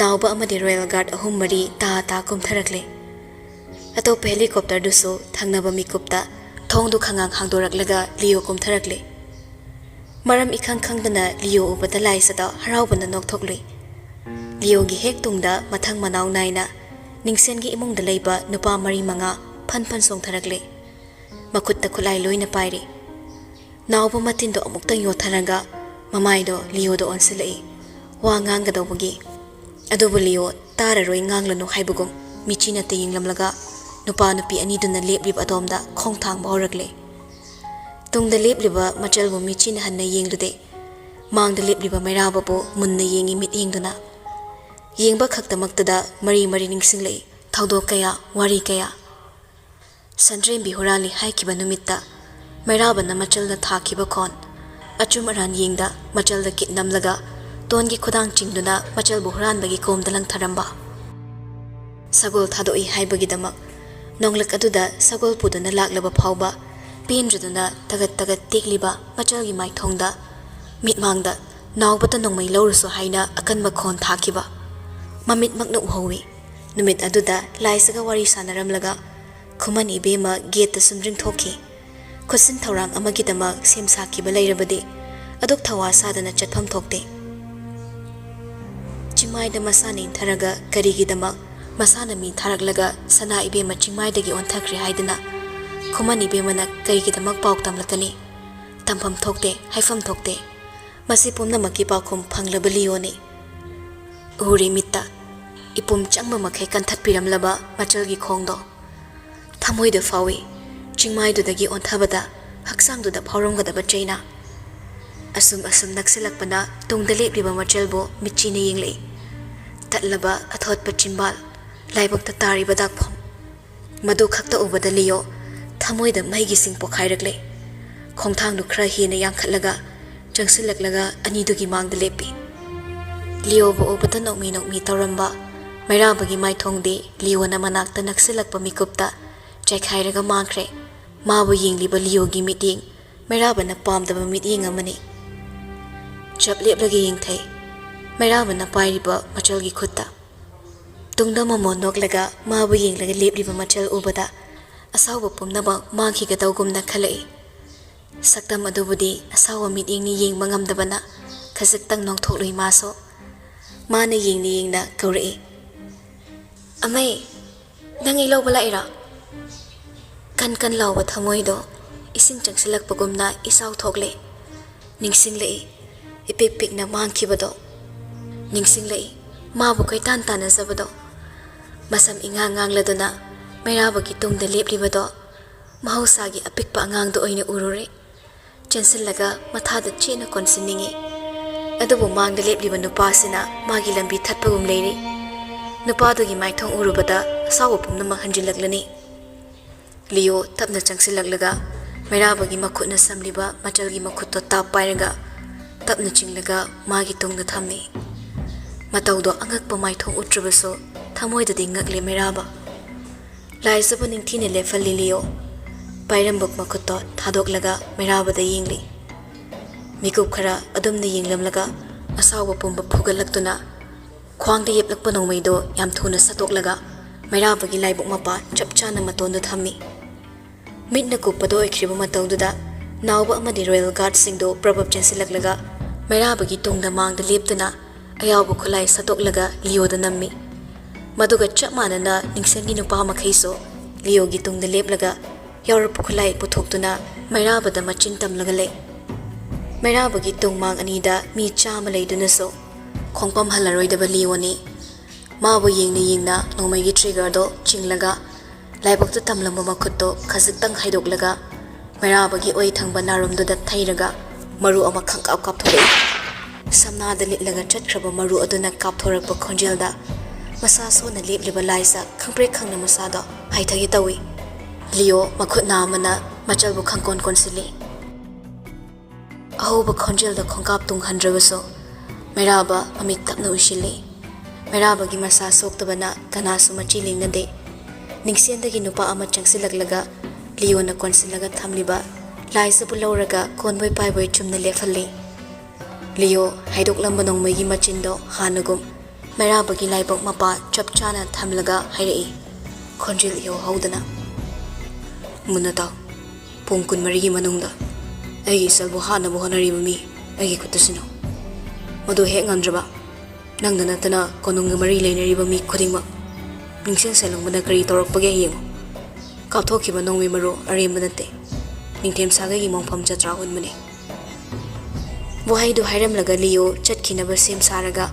ꯅꯥꯎꯕ ꯑꯃꯗꯤ royal guard ꯑꯍꯨꯝ ꯃꯔꯤ ꯇꯥ ꯇꯥ ꯀꯨꯝꯊꯔꯛꯂꯦ꯫ ꯑꯇꯣꯞꯄ helicopterꯗꯨꯁꯨ ꯊꯪꯅꯕ ꯃꯤꯀꯨꯞꯇ ꯊꯣꯡꯗꯨ ꯈꯪꯉꯥꯡ ꯍꯥꯡꯗꯣꯔꯛꯂꯒ ꯂꯤꯑꯣ ꯀꯨꯝꯊꯔꯛꯂꯦ꯫ ꯃꯔꯝ ꯏꯈꯪ ꯈꯪꯗꯅ ꯂꯤꯑꯣ ꯎꯕꯗ ꯂꯥꯏꯁꯗ ꯍꯔꯥꯎꯕꯅ ꯅꯣꯛꯊꯣꯛꯂꯨꯏ꯫ ꯂꯤꯑꯣꯒꯤ ꯍꯦꯛ ꯇꯨꯡꯗ ꯃꯊꯪ ꯃꯅꯥꯎ ꯅꯥꯏꯅ ꯅꯤꯡꯁꯦꯟꯒꯤ ꯏꯃꯨꯡꯗ ꯂꯩꯕ ꯅꯨꯄꯥ ꯃꯔꯤ ꯃꯉꯥ ꯐꯟ ꯐꯟ ꯆꯣꯡꯊꯔꯛꯂꯦ꯫ ꯃꯈꯨꯠꯇ ꯈꯨꯠꯂꯥꯏ ꯂꯣꯏꯅ ꯄꯥꯏꯔꯤ꯫ ꯅꯥꯎꯕ ꯃꯇꯤꯟꯗꯣ ꯑꯃꯨꯛꯇꯪ ꯌꯣꯠꯊꯔꯒ ꯃꯃꯥꯏꯗꯣ ꯂꯤꯑꯣꯗ ꯑꯣꯟꯁꯤꯜꯂꯛꯏ, ꯋꯥ ꯉꯥꯡꯒꯗꯧꯕꯒꯤ꯫ ꯑꯗꯨꯕꯨ ꯂꯤꯑꯣ ꯇꯥꯔꯔꯣꯏ, ꯉꯥꯡꯂꯅꯨ ꯍꯥꯏꯕꯒꯨꯝ ꯃꯤꯆꯤ ꯅꯠꯇ ꯌꯦꯡꯂꯝꯂꯒ ꯅꯨꯄꯥ ꯅꯨꯄꯤ ꯑꯅꯤꯗꯨꯅ ꯂꯦꯞꯂꯤꯕ ꯑꯗꯣꯝꯗ ꯈꯣꯡ ꯊꯥꯡꯕ ꯍꯧꯔꯛꯂꯦ꯫ ꯇꯨꯡꯗ ꯂꯦꯞꯂꯤꯕ ꯃꯆꯜꯕꯨ ꯃꯤꯆꯤꯅ ꯍꯟꯅ ꯌꯦꯡꯂꯨꯗꯦ꯫ ꯃꯥꯡꯗ ꯂꯦꯞꯂꯤꯕ ꯃꯩꯔꯥꯕꯕꯨ ꯃꯨꯟꯅ ꯌꯦꯡꯉꯤ ꯃꯤꯠꯌꯦꯡꯗꯨꯅ꯫ ꯌꯦꯡꯕ ꯈꯛꯇꯃꯛꯇꯗ ꯃꯔꯤ ꯃꯔꯤ ꯅꯤꯡꯁꯤꯡꯂꯛꯏ ꯊꯧꯗꯣꯛ ꯀꯌꯥ, ꯋꯥꯔꯤ ꯀꯌꯥ꯫ ꯁꯟꯗ꯭ꯔꯦꯝꯕꯤ ꯍꯨꯔꯥꯜꯂꯤ ꯍꯥꯏꯈꯤꯕ ꯅꯨꯃꯤꯠꯇ ꯃꯩꯔꯥꯕꯅ ꯃꯆꯜꯗ ꯊꯥꯈꯤꯕ ꯈꯣꯟ, ꯑꯆꯨꯝ ꯑꯔꯥꯟ ꯌꯦꯡꯗ ꯃꯆꯜꯗ ꯀꯤꯠ ꯅꯝꯂꯒ ꯇꯣꯟꯒꯤ ꯈꯨꯗꯥꯡ ꯆꯤꯡꯗꯨꯅ ꯃꯆꯜꯕꯨ ꯍꯨꯔꯥꯟꯕꯒꯤ ꯀꯣꯝꯗ ꯂꯪꯊꯔꯝꯕ꯫ ꯁꯒꯣꯜ ꯊꯥꯗꯣꯛꯏ ꯍꯥꯏꯕꯒꯤꯗꯃꯛ ꯅꯣꯡꯂꯛ ꯑꯗꯨꯗ ꯁꯒꯣꯜ ꯄꯨꯗꯨꯅ ꯂꯥꯛꯂꯕ ꯐꯥꯎꯕ ꯄꯦꯟꯗ꯭ꯔꯗꯨꯅ ꯇꯒꯠ ꯇꯒꯠ ꯇꯦꯛꯂꯤꯕ ꯃꯆꯜꯒꯤ ꯃꯥꯏꯊꯣꯡꯗ, ꯃꯤꯠꯃꯥꯡꯗ ꯅꯥꯎꯕꯇ ꯅꯣꯡꯃꯩ ꯂꯧꯔꯨꯁꯨ ꯍꯥꯏꯅ ꯑꯀꯟꯕ ꯈꯣꯟ ꯊꯥꯈꯤꯕ꯫ ꯃꯃꯤꯠꯃꯛꯅ ꯎꯍꯧꯏ꯫ ꯅꯨꯃꯤꯠ ꯑꯗꯨꯗ ꯂꯥꯏꯁꯒ ꯋꯥꯔꯤ ꯁꯥꯟꯅꯔꯝꯂꯒ ꯈꯨꯃꯟ ꯏꯕꯦꯝꯃ ꯒꯦꯠꯇ ꯁꯨꯝ ꯔꯤꯡꯊꯣꯛꯈꯤ꯫ ꯈꯨꯠꯁꯤꯟ ꯊꯧꯔꯥꯡ ꯑꯃꯒꯤꯗꯃꯛ ꯁꯦꯝ ꯁꯥꯈꯤꯕ ꯂꯩꯔꯕꯗꯤ ꯑꯗꯨꯛ ꯊꯋꯥ ꯁꯥꯗꯅ ꯆꯠꯐꯝ ꯊꯣꯛꯇꯦ꯫ ꯆꯤꯃꯥꯏꯗ ꯃꯁꯥꯅ ꯏꯟꯊꯔꯒ ꯀꯔꯤꯒꯤꯗꯃꯛ ꯃꯁꯥꯅ ꯃꯤ ꯊꯥꯔꯛꯂꯒ ꯁꯅꯥ ꯏꯕꯦꯝꯃ ꯆꯤꯡꯃꯥꯏꯗꯒꯤ ꯑꯣꯟꯊꯈ꯭ꯔꯦ ꯍꯥꯏꯗꯨꯅ ꯈꯨꯃꯟ ꯏꯕꯦꯝꯃꯅ ꯀꯔꯤꯒꯤꯗꯃꯛ ꯄꯥꯎ ꯇꯝꯂꯛꯀꯅꯤ? ꯇꯝꯐꯝ ꯊꯣꯛꯇꯦ, ꯍꯥꯏꯐꯝ ꯊꯣꯛꯇꯦ꯫ ꯃꯁꯤ ꯄꯨꯝꯅꯃꯛꯀꯤ ꯄꯥꯎꯈꯨꯝ ꯐꯪꯂꯕ ꯂꯤꯌꯣꯅꯤ꯫ ꯎꯔꯤ ꯃꯤꯠꯇ ꯏꯄꯨꯝ ꯆꯪꯕ ꯃꯈꯩ ꯀꯟꯊꯠꯄꯤꯔꯝꯂꯕ ꯃꯆꯜꯒꯤ ꯈꯣꯡꯗꯣ꯫ ꯊꯃꯣꯏꯗ ꯐꯥꯎꯏ, ꯆꯤꯡꯃꯥꯏꯗꯨꯗꯒꯤ ꯑꯣꯟꯊꯕꯗ ꯍꯛꯆꯥꯡꯗꯨꯗ ꯐꯥꯎꯔꯝꯒꯗꯕ ꯆꯩꯅꯥ꯫ ꯑꯁꯨꯝ ꯑꯁꯨꯝ ꯅꯛꯁꯤꯜꯂꯛꯄꯅ ꯇꯨꯡꯗ ꯂꯦꯞꯂꯤꯕ ꯃꯆꯜꯕꯨ ꯃꯤꯠꯆꯤꯅ ꯌꯦꯡꯂꯛꯏ꯫ ꯇꯠꯂꯕ ꯑꯊꯣꯠꯄ ꯆꯤꯝꯕꯥꯜ, ꯂꯥꯏꯕꯛꯇ ꯇꯥꯔꯤꯕ ꯗꯥꯛꯐꯝ꯫ ꯃꯗꯨ ꯈꯛꯇ ꯎꯕꯗ ꯂꯤꯌꯣ ꯊꯃꯣꯏꯗ ꯃꯩꯒꯤ ꯁꯤꯡ ꯄꯣꯈꯥꯏꯔꯛꯂꯦ꯫ ꯈꯣꯡꯊꯥꯡꯗꯨ ꯈꯔ ꯍꯦꯟꯅ ꯌꯥꯡꯈꯠꯂꯒ, ꯆꯪꯁꯤꯜꯂꯛꯂꯒ ꯑꯅꯤꯗꯨꯒꯤ ꯃꯥꯡꯗ ꯂꯦꯞꯄꯤ꯫ ꯂꯤꯌꯣꯕꯨ ꯎꯕꯗ ꯅꯣꯛꯃꯤ ꯅꯣꯛꯃꯤ ꯇꯧꯔꯝꯕ ꯃꯩꯔꯥꯕꯒꯤ ꯃꯥꯏꯊꯣꯡꯗꯤ ꯂꯤꯌꯣꯅ ꯃꯅꯥꯛꯇ ꯅꯛꯁꯤꯜꯂꯛꯄ ꯃꯤꯀꯨꯞꯇ ꯆꯥꯏꯈꯥꯏꯔꯒ ꯃꯥꯡꯈ꯭ꯔꯦ꯫ ꯃꯥꯕꯨ ꯌꯦꯡꯂꯤꯕ ꯂꯤꯌꯣꯒꯤ ꯃꯤꯠꯌꯦꯡ ꯃꯩꯔꯥꯕꯅ ꯄꯥꯝꯗꯕ ꯃꯤꯠꯌꯦꯡ ꯑꯃꯅꯤ꯫ ꯆꯞ ꯂꯦꯞꯂꯒ ꯌꯦꯡꯊꯩ ꯃꯩꯔꯥꯕꯅ ꯄꯥꯏꯔꯤꯕ ꯃꯆꯜꯒꯤ ꯈꯨꯠꯇ꯫ ꯇꯨꯡꯗ ꯃꯃꯣꯟ ꯅꯣꯛꯂꯒ ꯃꯥꯕꯨ ꯌꯦꯡꯂꯒ ꯂꯦꯞꯂꯤꯕ ꯃꯆꯜ ꯎꯕꯗ ꯑꯁꯥꯎꯕ ꯄꯨꯝꯅꯃꯛ ꯃꯥꯡꯈꯤꯒꯗꯧꯒꯨꯝꯅ ꯈꯜꯂꯛꯏ꯫ ꯁꯛꯇꯝ ꯑꯗꯨꯕꯨꯗꯤ ꯑꯁꯥꯎꯕ ꯃꯤꯠꯌꯦꯡꯅ ꯌꯦꯡꯕ ꯉꯝꯗꯕꯅ ꯈꯖꯤꯛꯇꯪ ꯅꯣꯛꯊꯣꯛꯂꯨꯏ ꯃꯥꯁꯨ꯫ ꯃꯥꯅ ꯌꯦꯡꯅ ꯌꯦꯡꯅ ꯀꯧꯔꯛꯏ, "ꯑꯃꯩ, ꯅꯪ ꯑꯩ ꯂꯧꯕ ꯂꯥꯛꯏꯔꯣ?" ꯀꯟ ꯀꯟ ꯂꯥꯎꯕ ꯊꯃꯣꯏꯗꯣ ꯏꯁꯤꯡ ꯆꯪꯁꯤꯜꯂꯛꯄꯒꯨꯝꯅ ꯏꯆꯥꯎ ꯊꯣꯛꯂꯦ꯫ ꯅꯤꯡꯁꯤꯡꯂꯛꯏ, ꯏꯄꯤꯛ ꯄꯤꯛꯅ ꯃꯥꯡꯈꯤꯕꯗꯣ꯫ ꯅꯤꯡꯁꯤꯡꯂꯛꯏ, ꯃꯥꯕꯨ ꯀꯣꯏꯇꯥꯟ ꯇꯥꯟꯅꯖꯕꯗꯣ꯫ ꯃꯁꯝ ꯏꯉꯥꯡ ꯉꯥꯡꯂꯗꯨꯅ ꯃꯩꯔꯥꯕꯒꯤ ꯇꯨꯡꯗ ꯂꯦꯞꯂꯤꯕꯗꯣ ꯃꯍꯧꯁꯥꯒꯤ ꯑꯄꯤꯛꯄ ꯑꯉꯥꯡꯗꯨ ꯑꯣꯏꯅ ꯎꯔꯨꯔꯦ꯫ ꯆꯦꯟꯁꯤꯜꯂꯒ ꯃꯊꯥꯗ ꯆꯦꯠꯅ ꯀꯣꯟꯁꯤꯟꯅꯤꯡꯏ꯫ ꯑꯗꯨꯕꯨ ꯃꯥꯡꯗ ꯂꯦꯞꯂꯤꯕ ꯅꯨꯄꯥꯁꯤꯅ ꯃꯥꯒꯤ ꯂꯝꯕꯤ ꯊꯠꯄꯒꯨꯝ ꯂꯩꯔꯤ꯫ ꯅꯨꯄꯥꯗꯨꯒꯤ ꯃꯥꯏꯊꯣꯡ ꯎꯔꯨꯕꯗ ꯑꯁꯥꯎꯕ ꯄꯨꯝꯅꯃꯛ ꯍꯟꯖꯤꯜꯂꯛꯂꯅꯤ꯫ ꯂꯤꯌꯣ ꯇꯞꯅ ꯆꯪꯁꯤꯜꯂꯛꯂꯒ ꯃꯩꯔꯥꯕꯒꯤ ꯃꯈꯨꯠꯅ ꯁꯝꯂꯤꯕ ꯃꯆꯜꯒꯤ ꯃꯈꯨꯠꯇꯣ ꯇꯥꯞ ꯄꯥꯏꯔꯒ ꯇꯞꯅ ꯆꯤꯡꯂꯒ ꯃꯥꯒꯤ ꯇꯨꯡꯗ ꯊꯝꯃꯤ꯫ ꯃꯇꯧꯗꯣ ꯑꯉꯛꯄ ꯃꯥꯏꯊꯣꯡ ꯎꯠꯇ꯭ꯔꯕꯁꯨ ꯊꯃꯣꯏꯗꯗꯤ ꯉꯛꯂꯦ ꯃꯩꯔꯥꯕ꯫ ꯂꯥꯏꯖꯕ ꯅꯤꯡꯊꯤꯅ ꯂꯦꯞꯍꯜꯂꯤ ꯂꯤꯌꯣ꯫ ꯄꯥꯏꯔꯝꯕ ꯃꯈꯨꯠꯇꯣ ꯊꯥꯗꯣꯛꯂꯒ ꯃꯩꯔꯥꯕꯗ ꯌꯦꯡꯂꯤ꯫ ꯃꯤꯀꯨꯞ ꯈꯔ ꯑꯗꯨꯝꯅ ꯌꯦꯡꯂꯝꯂꯒ ꯑꯁꯥꯎꯕ ꯄꯨꯝꯕ ꯐꯨꯒꯠꯂꯛꯇꯨꯅ ꯈ꯭ꯋꯥꯡꯗ ꯌꯦꯞꯂꯛꯄ ꯅꯣꯡꯃꯩꯗꯣ ꯌꯥꯝ ꯊꯨꯅ ꯁꯠꯇꯣꯛꯂꯒ ꯃꯩꯔꯥꯕꯒꯤ ꯂꯥꯏꯕꯛ ꯃꯄꯥ ꯆꯞ ꯆꯥꯅ ꯃꯇꯣꯟꯗ ꯊꯝꯃꯤ꯫ ꯃꯤꯠꯅ ꯀꯨꯞꯄꯗ ꯑꯣꯏꯈ꯭ꯔꯤꯕ ꯃꯇꯧꯗꯨꯗ ꯅꯥꯎꯕ ꯑꯃꯗꯤ ꯔꯣꯌꯦꯜ ꯒꯥꯔꯗꯁꯤꯡꯗꯨ ꯄ꯭ꯔꯕꯞ ꯆꯦꯟꯁꯤꯜꯂꯛꯂꯒ ꯃꯩꯔꯥꯕꯒꯤ ꯇꯨꯡꯗ ꯃꯥꯡꯗ ꯂꯦꯞꯇꯨꯅ ꯑꯌꯥꯎꯕ ꯈꯨꯠꯂꯥꯏ ꯁꯠꯇꯣꯛꯂꯒ ꯂꯤꯌꯣꯗ ꯅꯝꯃꯤ꯫ ꯃꯗꯨꯒ ꯆꯞ ꯃꯥꯟꯅꯅ ꯅꯤꯡꯁꯦꯟꯒꯤ ꯅꯨꯄꯥ ꯃꯈꯩꯁꯨ ꯂꯤꯌꯣꯒꯤ ꯇꯨꯡꯗ ꯂꯦꯞꯂꯒ ꯌꯥꯎꯔꯛꯄ ꯈꯨꯠꯂꯥꯏ ꯄꯨꯊꯣꯛꯇꯨꯅ ꯃꯩꯔꯥꯕꯗ ꯃꯆꯤꯟ ꯇꯝꯂꯒ ꯂꯩ꯫ ꯃꯩꯔꯥꯕꯒꯤ ꯇꯨꯡ ꯃꯥꯡ ꯑꯅꯤꯗ ꯃꯤ ꯆꯥꯝꯃ ꯂꯩꯗꯨꯅꯁꯨ ꯈꯣꯡꯐꯝ ꯍꯜꯂꯔꯣꯏꯗꯕ ꯂꯤꯌꯣꯅꯤ꯫ ꯃꯥꯕꯨ ꯌꯦꯡꯅ ꯌꯦꯡꯅ ꯅꯣꯡꯃꯩꯒꯤ triggerꯗꯣ ꯆꯤꯡꯂꯒ ꯂꯥꯏꯕꯛꯇ ꯇꯝꯂꯝꯕ ꯃꯈꯨꯠꯇꯣ ꯈꯖꯤꯛꯇꯪ ꯍꯥꯏꯗꯣꯛꯂꯒ ꯃꯩꯔꯥꯕꯒꯤ ꯑꯣꯏ ꯊꯪꯕ ꯅꯥꯔꯨꯝꯗꯨꯗ ꯊꯩꯔꯒ ꯃꯔꯨ ꯑꯃ ꯈꯪꯀꯥꯞ ꯀꯥꯞꯊꯣꯔꯛꯏ꯫ ꯁꯝꯅꯥꯗ ꯂꯤꯠꯂꯒ ꯆꯠꯈ꯭ꯔꯕ ꯃꯔꯨ ꯑꯗꯨꯅ ꯀꯥꯞꯊꯣꯔꯛꯄ ꯈꯣꯟꯖꯦꯜꯗ ꯃꯁꯥ ꯁꯣꯟꯅ ꯂꯦꯞꯂꯤꯕ ꯂꯥꯏꯁꯥ ꯈꯪꯄ꯭ꯔꯦꯛ ꯈꯪꯅ ꯃꯁꯥꯗꯣ ꯍꯥꯏꯊꯒꯦ ꯇꯧꯏ꯫ ꯂꯤꯌꯣ ꯃꯈꯨꯠ ꯅꯥ ꯑꯃꯅ ꯃꯆꯜꯕꯨ ꯈꯪꯀꯣꯟ ꯀꯣꯟꯁꯤꯜꯂꯤ꯫ ꯑꯍꯧꯕ ꯈꯣꯟꯖꯦꯜꯗ ꯈꯣꯡꯀꯥꯞ ꯇꯨꯡꯍꯟꯗ꯭ꯔꯕꯁꯨ ꯃꯩꯔꯥꯕ ꯃꯃꯤꯠ ꯇꯞꯅ ꯎꯏꯁꯤꯜꯂꯤ꯫ ꯃꯩꯔꯥꯕꯒꯤ ꯃꯁꯥ ꯁꯣꯛꯇꯕꯅ ꯀꯅꯥꯁꯨ ꯃꯆꯤ ꯂꯦꯡꯅꯗꯦ꯫ ꯅꯤꯡꯁꯦꯟꯗꯒꯤ ꯅꯨꯄꯥ ꯑꯃ ꯆꯪꯁꯤꯜꯂꯛꯂꯒ ꯂꯤꯌꯣꯅ ꯀꯣꯟꯁꯤꯜꯂꯒ ꯊꯝꯂꯤꯕ ꯂꯥꯏꯁꯤꯕꯨ ꯂꯧꯔꯒ ꯀꯣꯟꯕꯣꯏ ꯄꯥꯏꯕꯣꯏ ꯆꯨꯝꯅ ꯂꯦꯞꯍꯜꯂꯤ꯫ ꯂꯤꯌꯣ ꯍꯥꯏꯗꯣꯛꯂꯝꯕ ꯅꯣꯡꯃꯩꯒꯤ ꯃꯆꯤꯟꯗꯣ ꯍꯥꯟꯅꯒꯨꯝ ꯃꯩꯔꯥꯕꯒꯤ ꯂꯥꯏꯕꯛ ꯃꯄꯥ ꯆꯞ ꯆꯥꯅ ꯊꯝꯂꯒ ꯍꯥꯏꯔꯛꯏ, ꯈꯣꯟꯖꯦꯜ ꯏꯍꯧ ꯍꯧꯗꯅ, "ꯃꯨꯟꯅ ꯇꯥꯎ꯫ ꯄꯨꯡ ꯀꯨꯟꯃꯔꯤꯒꯤ ꯃꯅꯨꯡꯗ ꯑꯩꯒꯤ ꯏꯆꯜꯕꯨ ꯍꯥꯠꯅꯕ ꯍꯣꯠꯅꯔꯤꯕ ꯃꯤ ꯑꯩꯒꯤ ꯈꯨꯠꯇ ꯁꯤꯟꯅꯧ꯫ ꯃꯗꯨ ꯍꯦꯛ ꯉꯝꯗ꯭ꯔꯕ, ꯅꯪꯗ ꯅꯠꯇꯅ ꯀꯣꯅꯨꯡꯒ ꯃꯔꯤ ꯂꯩꯅꯔꯤꯕ ꯃꯤ ꯈꯨꯗꯤꯡꯃꯛ ꯅꯤꯡꯁꯦꯟ ꯁꯦꯜꯍꯧꯕꯅ ꯀꯔꯤ ꯇꯧꯔꯛꯄꯒꯦ ꯌꯦꯡꯉꯨ꯫ ꯀꯥꯞꯊꯣꯛꯈꯤꯕ ꯅꯣꯡꯃꯩ ꯃꯔꯨ ꯑꯔꯦꯝꯕ ꯅꯠꯇꯦ, ꯅꯤꯡꯊꯦꯝ ꯁꯥꯒꯩꯒꯤ ꯃꯣꯡꯐꯝ ꯖꯇ꯭ꯔꯥ ꯍꯨꯟꯕꯅꯤ꯫" ꯋꯥꯍꯩꯗꯨ ꯍꯥꯏꯔꯝꯂꯒ ꯂꯤꯌꯣ ꯆꯠꯈꯤꯅꯕ ꯁꯦꯝ ꯁꯥꯔꯒ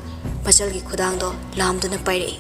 ꯃꯆꯜꯒꯤ ꯈꯨꯗꯥꯡꯗꯣ ꯂꯥꯝꯗꯨꯅ ꯄꯥꯏꯔꯛꯏ꯫